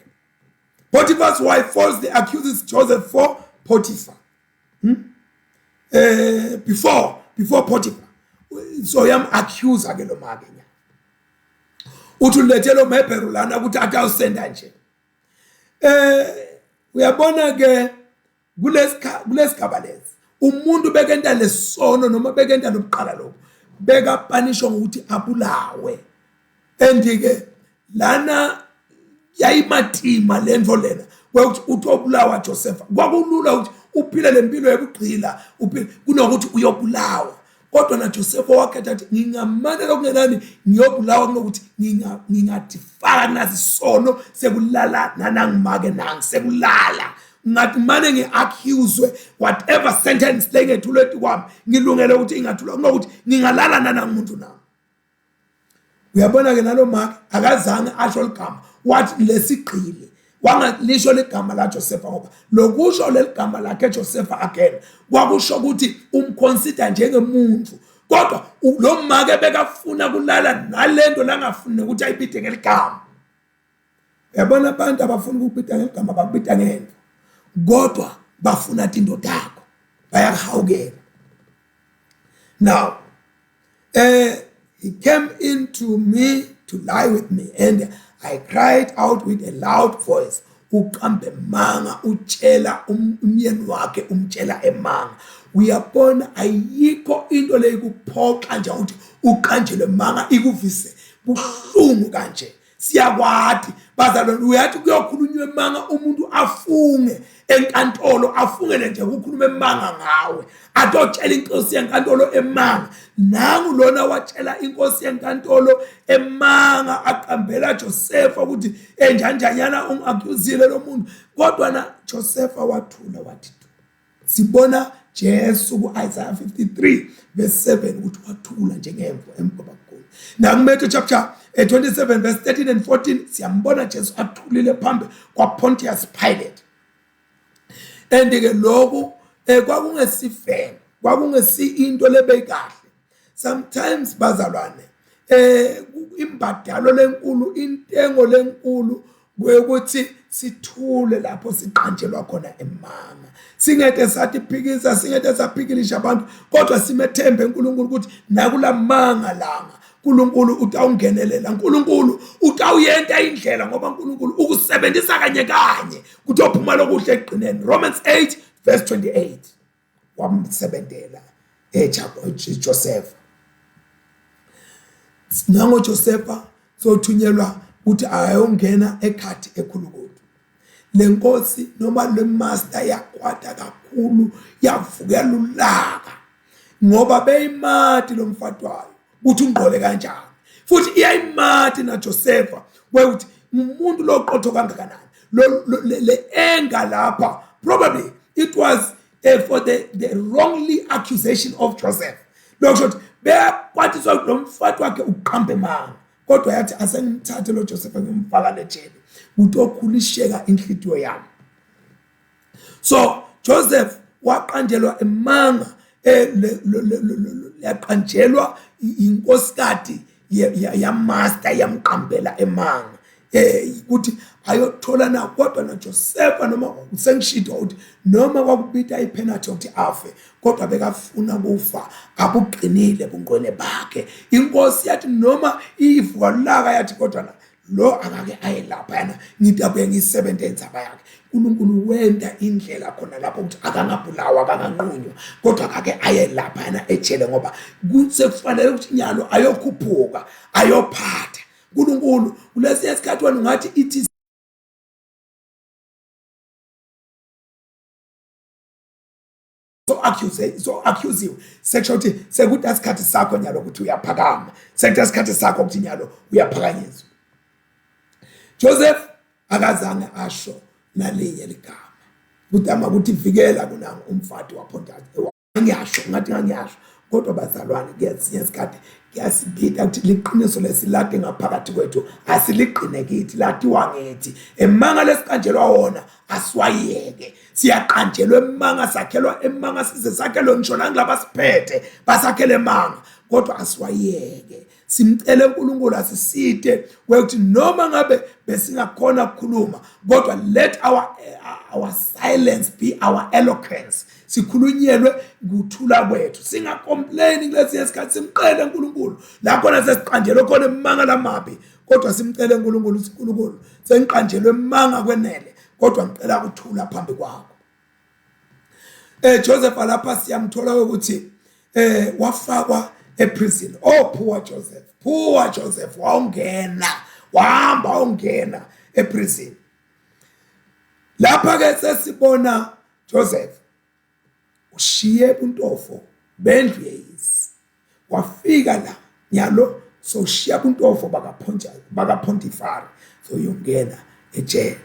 Potiphar's wife falsely accuses Joseph for Potiphar hmm? eh before before Potiphar so yam accuse ke lo make nya uthi ulethe lo mhebheru lana ukuthi athi awusenda nje eh uyabona ke kulesigaba lesi umuntu bekenta lesono noma bekenta lobuqala lokho bekapanishwa ngokuthi abulawe and ke lana yayimatima lento lena kwekuthi uthi obulawa Joseph kwakulula ukuthi uphile lempilo yokugcila uphile kunokuthi uyobulawa kodwa na Joseph wakhetha ukuthi ngingamane lokungenani ngiyobulawa kunokuthi ngingadifaka nazisono sekulala nanangimake nangi sekulala ngathi mane ngi-accuswe whatever sentence lengethulwe etikwami ngilungele ukuthi ingathulwa kunokuthi ngingalala nanangumuntu nami uyabona ke nalo make akazange asho ligama wathi lesigqili wangalisho ligama la Josepha ngoba lokusho leligama lakhe Josepha again kwakusho ukuthi umconsider njengemuntu kodwa lo make bekafuna kulala nalento langafuni ukuthi ayibide ngeligama Uyabona abantu abafuna ukubita ngegama bakubita ngento kodwa bafuna tinto takho bayakuhawukela now eh he came into me to lie with me and I cried out with a loud voice uqambe manga utshela um, umyeni wakhe umtshela emanga uyabona ayikho into leyikuphoxa nje ukuthi uqanjelwe manga ikuvise buhlungu kanje siyakwati bazalwane uyathi kuyokhulunywa emanga umuntu afunge enkantolo afungele nje ukukhuluma emanga ngawe atotshela inkosi yenkantolo emanga nangu lona watshela inkosi yenkantolo emanga aqambela Josefa ukuthi enjanjanyana ungaccusile lo muntu kodwa na Josefa wathula wathi Sibona Jesu ku-Isaiah 53 verse 7 ukuthi wathula njengemvu emgobagoni. NakuMatthew chapter 27 eh, verse 13 and 14 siyambona Jesu athulile phambi kwaPontius Pilate. And ke lokhu eh, kwakungesifelo, kwakungesi into lebeyikahle. Sometimes bazalwane eh imbadalo lenkulu intengo lenkulu kwekuthi sithule lapho siqanjelwa khona emanga singeke sathi phikisa singeke saphikilisha abantu kodwa simethembe uNkulunkulu ukuthi nakulamanga langa uNkulunkulu utawungenelela uNkulunkulu utawuyenta indlela ngoba uNkulunkulu ukusebenzisa kanye kanye kutophuma lokuhle ekugcineni Romans 8 verse 28 wamsebentela eJosefa nango Josefa sothunyelwa ukuthi ayongena ekhathi ekhulukudu lenkosi noma le master yakwata kakhulu yavukela ulaka ngoba beyimati lo mfati wayo ukuthi ungqole kanjani futhi iyayimati naJosefa kwekuthi umuntu loqotho kangakanani le anger lapha probably it was uh, for the, the wrongly accusation of Joseph lokho ukuthi beyakwatiswa lo mfati wakhe uqambe manga kodwa yathi asengimthathe lo Joseph ngimfaka lejele kutokhulisheka inhlitiyo yami so Joseph waqanjelwa emanga eh, yaqanjelwa inkosikati yamaster yamqambela emanga eh ukuthi ayothola na kodwa noJosefa noma sengishito ukuthi noma kwakubita ipenalty ukuthi afe kodwa bekafuna kufa abuqinile bungqwele bakhe inkosi yathi noma ivuka lulaka yathi kodwa la Lo akake aye laphayana, ngitabuye ngiyisebenze indzaba yakhe. uNkulunkulu wenda indlela khona lapho ukuthi akangabulawa, akanganqunywa, kodwa akake aye laphayana ejele, ngoba sekufanele ukuthi nyalo ayokhuphuka ayophatha. uNkulunkulu kulesiya sikhathi wena ungathi ithi so accuse so accusiwe, sekusho ukuthi sekuthi isikhathi sakho nyalo ukuthi uyaphakama, sekuthi isikhathi sakho ukuthi nyalo uyaphakanyiswa. Joseph akazange asho nalinye ligama kudama ukuthi vikela kunangu umfati waPontius. Ngiyasho ngathi ngangiyasho, kodwa bazalwane, kuyesinye isikhathi kuyasibida ukuthi liqiniso lesilade ngaphakathi kwethu asiligqine kithi, lathiwa ngithi emanga lesiqanjelwa wona asiwayeke. Siyaqanjelwa emanga, sakhelwa emanga, size sakhelwe ngisho nangilaba siphethe basakhele emanga, kodwa asiwayeke. Simcele uNkulunkulu asisite ukuthi noma ngabe besingakhona ukukhuluma, kodwa let our silence be our eloquence. Sikhulunyelwe nguthula kwethu, singacomplaini kulesiya sikhathi. Simcele uNkulunkulu la khona sesiqanjelwe khona emanga lamabi, kodwa simcele uNkulunkulu, uNkulunkulu sengiqanjelwe emanga kwenele, kodwa ngicela ukuthula phambi kwakho. Joseph lapha siyamthola ukuthi wafakwa eprison. Oh, poor Joseph, poor Joseph, wawungena wahamba ungena eprison. Lapha ke sesibona Joseph ushiye buntofo bendlu yeyisi, wafika la nyalo soshiya buntofo bakaPontius bakaPontifari, soyongena ejele.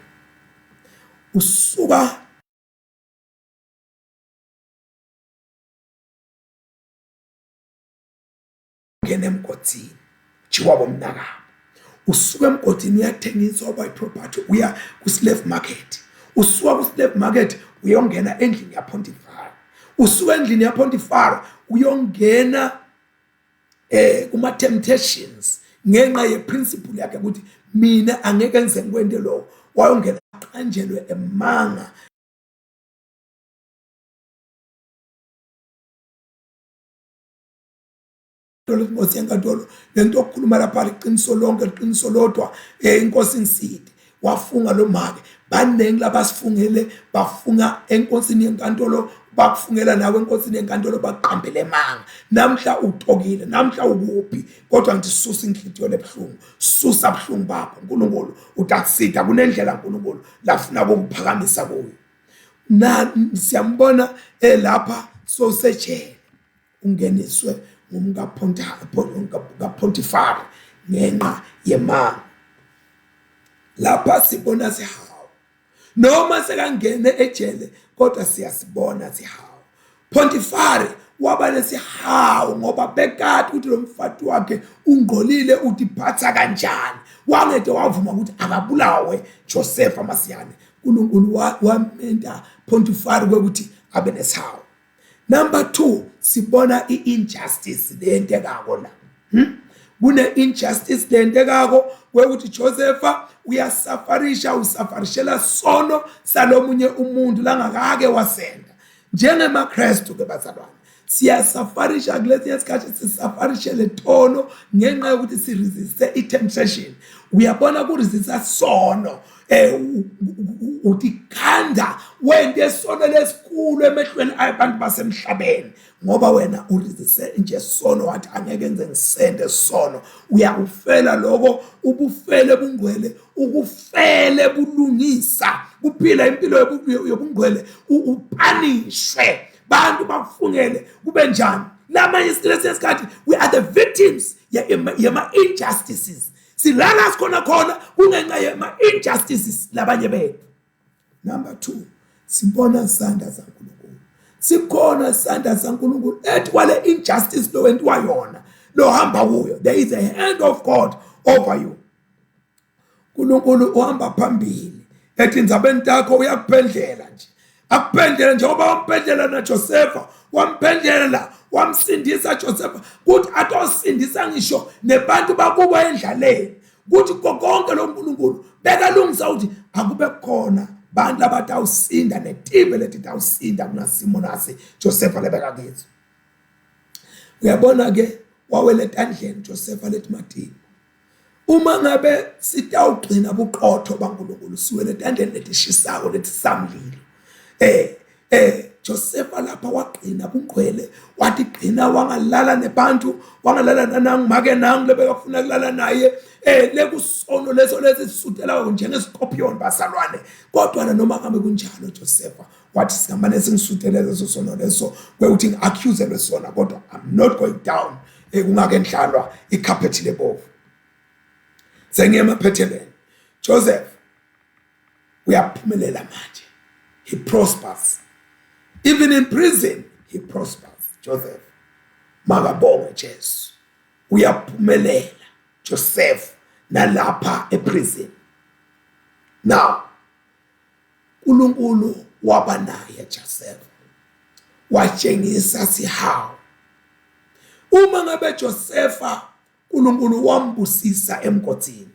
Usuka ngena emgodini, jiwa bomnakabo, usuka emgodini uyathengiswa uba iproperty, uya ku-slave market. Usuka ku-slave market uyongena endlini yaPontifari. Usuka endlini yaPontifari uyongena kuma temptations ngenxa ye principle yakhe ukuthi mina angeke ngize ngikwente lokho. Wayongena aqanjelwe emanga. Inkosi yenkantolo lento okukhuluma lapha liqiniso lonke, liqiniso lodwa. Inkosi ngiside wafunga lo make, baningi labasifungele, bafunga enkosini yenkantolo, bakufungela nawe enkosini yenkantolo, bakuqambele emanga. Namhla utokile, namhla ukuphi, kodwa ngithi susa inhliziyo lebuhlungu, susa buhlungu bakho. uNkulunkulu utakusida, kunendlela uNkulunkulu lafuna ukuphakamisa kuyo. Na siyambona elapha sosejele, ungeniswe ngumkaPontifari ngenxa yemanga. Lapha sibona sihawu, noma sekangene ejele, kodwa siyasibona sihawu. Pontifari waba nesihawu ngoba bekade ukuthi lo mfati wakhe ungcolile, utiphatha kanjani, wangede wavuma ukuthi akabulawe Joseph amasiyane. uNkulunkulu wamenta Pontifari kwekuthi abe nesihawu. Number 2, sibona i-injustice leyentekako la. Kune injustice leyentekako kwekuthi Josepha uyasafarisha, usafarishela sono salomunye umuntu langakake wasenda. NjengemaKristu ke bazalwane, siyasafarisha kulesinye isikhathi, sisafarishele tono ngenxa yokuthi siresiste i-temptation. Uyabona, kuresista sono utikhanda wente esono lesikhulu emehlweni abantu basemhlabeni, ngoba wena uresiste nje sono, wathi angeke ngize ngisende sono. Uyakufela lokho, ubufele bungcwele, ukufele bulungisa, kuphila impilo yobungcwele, upanishwe, bantu bakufungele kube njani. Lamanye isikhathi we are the victims yema injustices. Silala sikhona khona kungenxa yema injustices labanye bethu. Number 2, sibona isandla saNkulunkulu. Sikhona isandla saNkulunkulu ethi kwale injustice lo wentiwa yona, lo hamba kuyo, there is a hand of God over you. uNkulunkulu uhamba phambili ethi indzabeni takho uyakuphendlela nje, akuphendlela njengoba wamphendlela naJosefa, wamphendlela wamsindisa Josefa, kuthi atosindisa ngisho nebantu bakubo endlaleni. Kuthi konke lo nkulunkulu bekalungisa ukuthi akube khona bantu abatawusinda netive leti tawusinda kunasimo nasi Josefa lebekakethu. Uyabona ke, wawela etandleni Josefa leti matini. Uma ngabe sitawugcina buqotho baNkulunkulu siwele etandleni letishisako letisamlilo. Eh eh Josefa lapha wagcina bungqwele watigcina wangalala nebantu wangalala nanangu make nangu lebekafuna kulala naye eh lekusono leso lesisutela njengescorpion basalwane kodwa noma ngabe kunjalo Josefa wathi singamane singisutele leso sono leso kwekuthi ngi-accuselwe sona kodwa i'm not going down eh, kungakendlalwa ikhaphethi lebovu sengiye emaphethelweni joseph uyaphumelela manje he prospers even in prison he prospers joseph makabongwe jesu uyaphumelela joseph nalapha eprison now uNkulunkulu waba naye Joseph watshengisa sihawu uma ngabe Josefa uNkulunkulu wambusisa emgodini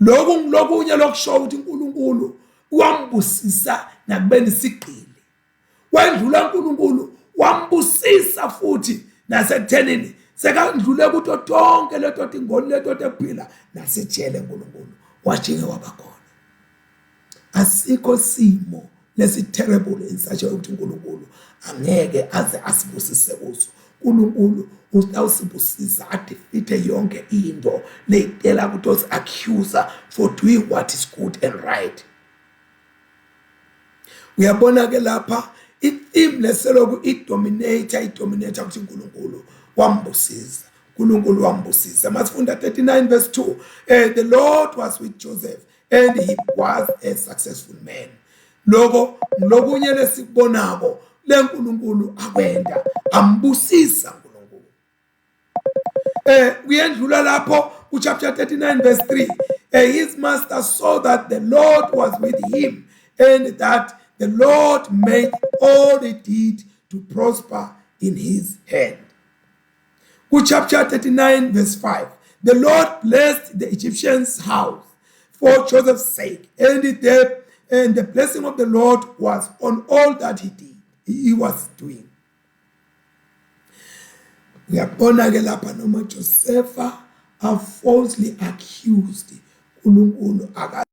lokhu ngilokunye lokusho ukuthi uNkulunkulu wambusisa nakubeni sigqili wendlula uNkulunkulu wambusisa futhi nasekuthenini sekandlule kuto tonke leto tingoni leto tekuphila nasejele uNkulunkulu wajike waba khona asikho simo lesi terrible in such a way ukuthi uNkulunkulu angeke aze asibusise kuso uNkulunkulu utawusibusisa adefeate yonke into leyitela ukuthi accuser for doing what is good and right Uyabona ke lapha i-theme leseloku i-dominator i-dominator ukuthi uNkulunkulu wambusisa. uNkulunkulu wambusisa. Masifunda 39 verse 2. Eh the Lord was with Joseph and he was a successful man. Lokho lokunye lesikubonako leNkulunkulu akwenda ambusisa uNkulunkulu. Eh kuyendlula lapho ku chapter 39 verse 3. Eh, his master saw that the Lord was with him and that the Lord made all he did to prosper in his hand. Ku chapter 39 verse 5. The Lord blessed the Egyptians' house for Joseph's sake, and the, and the blessing of the Lord was on all that he did, he was doing. Uyabona ke lapha noma Josefa are falsely accused uNkulunkulu aka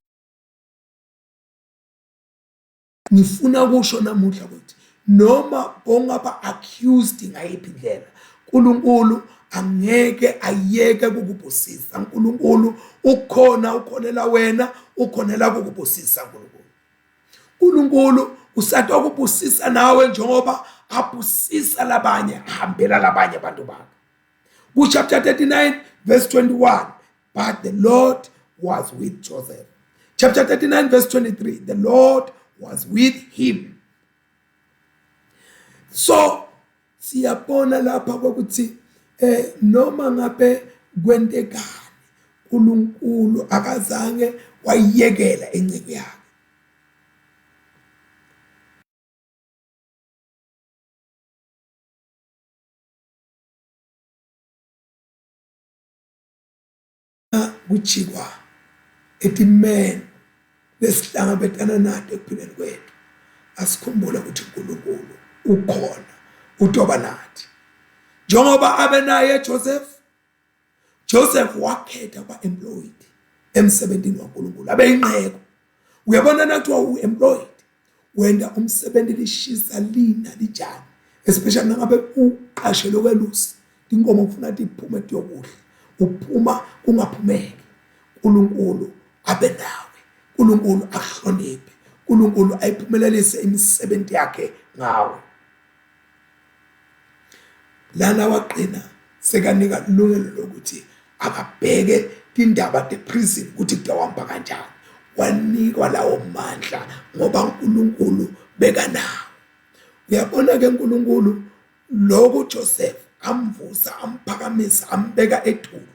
Ngifuna ukusho namuhla ukuthi noma bongaba accused ngayiphi indlela uNkulunkulu angeke ayeke kukubusisa uNkulunkulu ukhona ukhonela wena ukhonela kukubusisa uNkulunkulu uNkulunkulu usatokubusisa nawe njengoba abusisa labanye ahambela labanye abantu bakhe kuchapter 39 verse 21 but the Lord was with Joseph chapter 39 verse 23 the Lord was with him so siyabona lapha ukuthi eh noma ngabe kwentekani uNkulunkulu akazange wayiyekela inceku yakhe kujikwa etimeni lesihlangabetana nato ekuphileni kwethu asikhumbule ukuthi uNkulunkulu ukhona utoba nathi njengoba abe naye Joseph Joseph wakhetha kwa employed emsebenzini waNkulunkulu abe inqeko uyabona nakuthiwa u-employed wenda umsebenzi lishisa lina lijani especially nangabe uqashelwe kwelusa inkomo kufuna tiphume tiyokudla uphuma kungaphumeki uNkulunkulu abe nawe uNkulunkulu akuhloniphe uNkulunkulu ayiphumelelise imisebenzi yakhe ngawe lana wagcina sekanika ilungelo lokuthi akabheke tindaba te-prison ukuthi kutawuhamba kanjani wanikwa lawo mandla ngoba uNkulunkulu bekanawo uyabona ke uNkulunkulu lokhu Joseph amvusa amphakamisa ambeka etulu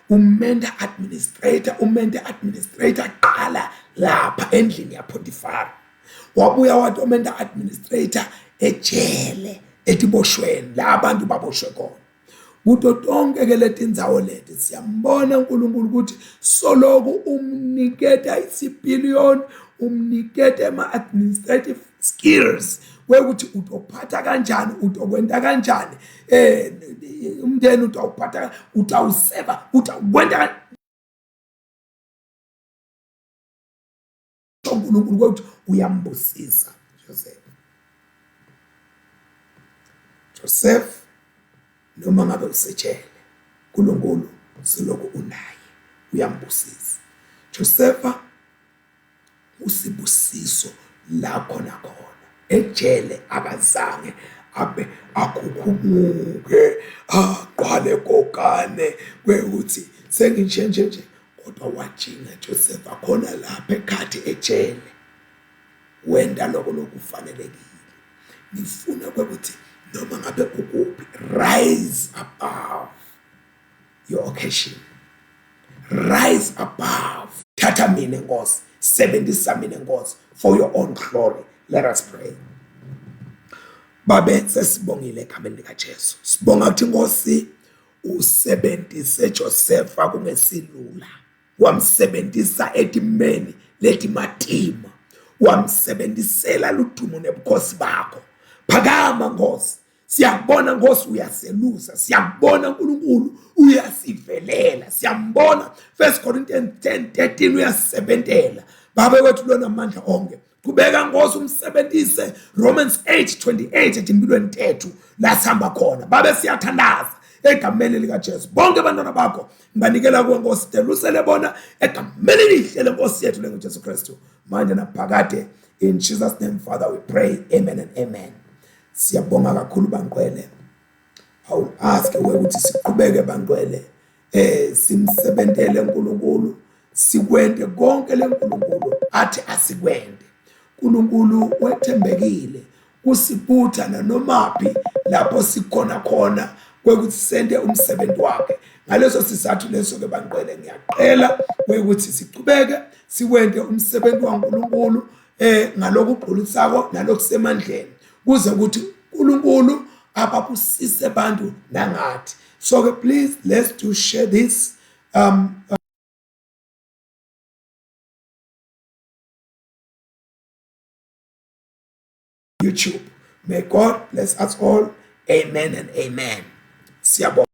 umenda administrator umenda administrator qala lapha endlini yaPotifar wabuya wathi omenda administrator ejele etiboshweni la abantu baboshwe khona kuto tonke ke letindzawo leti siyambona uNkulunkulu ukuthi soloku umniketa isipiliyoni umniketa ema-administrative skills kwekuthi utophatha kanjani utokwenta kanjani eh umndeni utawuphatha utawuseva utawukwenta. uNkulunkulu ukuthi uyambusisa Joseph. Joseph noma ngabe usejele uNkulunkulu selokhu unaye uyambusisa. Josefa usibusiso la khona khona ejele akazange abe akhukhumuke aqwale kokane kwekuthi senginje nje nje kodwa wajinga Josefa khona lapha ekhathi ejele wenda lokho lokufanelekile. Ngifuna ukuthi noma ngabe ukuphi, rise above your occasion, rise above. Thatha mina Nkosi, sebenzisa mina Nkosi for your own glory. Let us pray. Babe, sesibongile egameni likaJesu. Sibonga ukuthi Nkosi usebenzise Josefa kungesilula. Wamsebenzisa etimeni letimatima. Wamsebenzisela ludumo nebukhosi bakho. Phakama Nkosi. Siyakubona Nkosi uyaselusa, siyakubona uNkulunkulu uyasivelela, siyambona 1 Corinthians 10:13 uyasebentela. Baba wethu lona amandla onke. Qhubeka Nkosi umsebenzise Romans 8:28 etimpilweni tethu la sihamba khona. Babe siyathandaza egameni likaJesu. Bonke abantwana bakho ngibanikela kuwe Nkosi, delusele bona egameni elihle lenkosi yethu lenguJesu Kristu. Manje naphakade in Jesus name Father we pray. Amen and amen. Siyabonga kakhulu bangcwele. I will ask ukuthi siqhubeke bangcwele simsebentele uNkulunkulu sikwente konke leNkulunkulu athi asikwente. uNkulunkulu wethembekile kusibutha nanomaphi lapho sikhona khona kwekuthi sente umsebenzi wakhe. Ngaleso sizathu leso ke bangcwele ngiyaqela kwekuthi siqhubeke siwente umsebenzi waNkulunkulu ngalokugqulisako nalokusemandleni kuze ukuthi uNkulunkulu ababusise abantu nangathi. So ke please let's do share this YouTube. May God bless us all. Amen and amen. Siyabonga.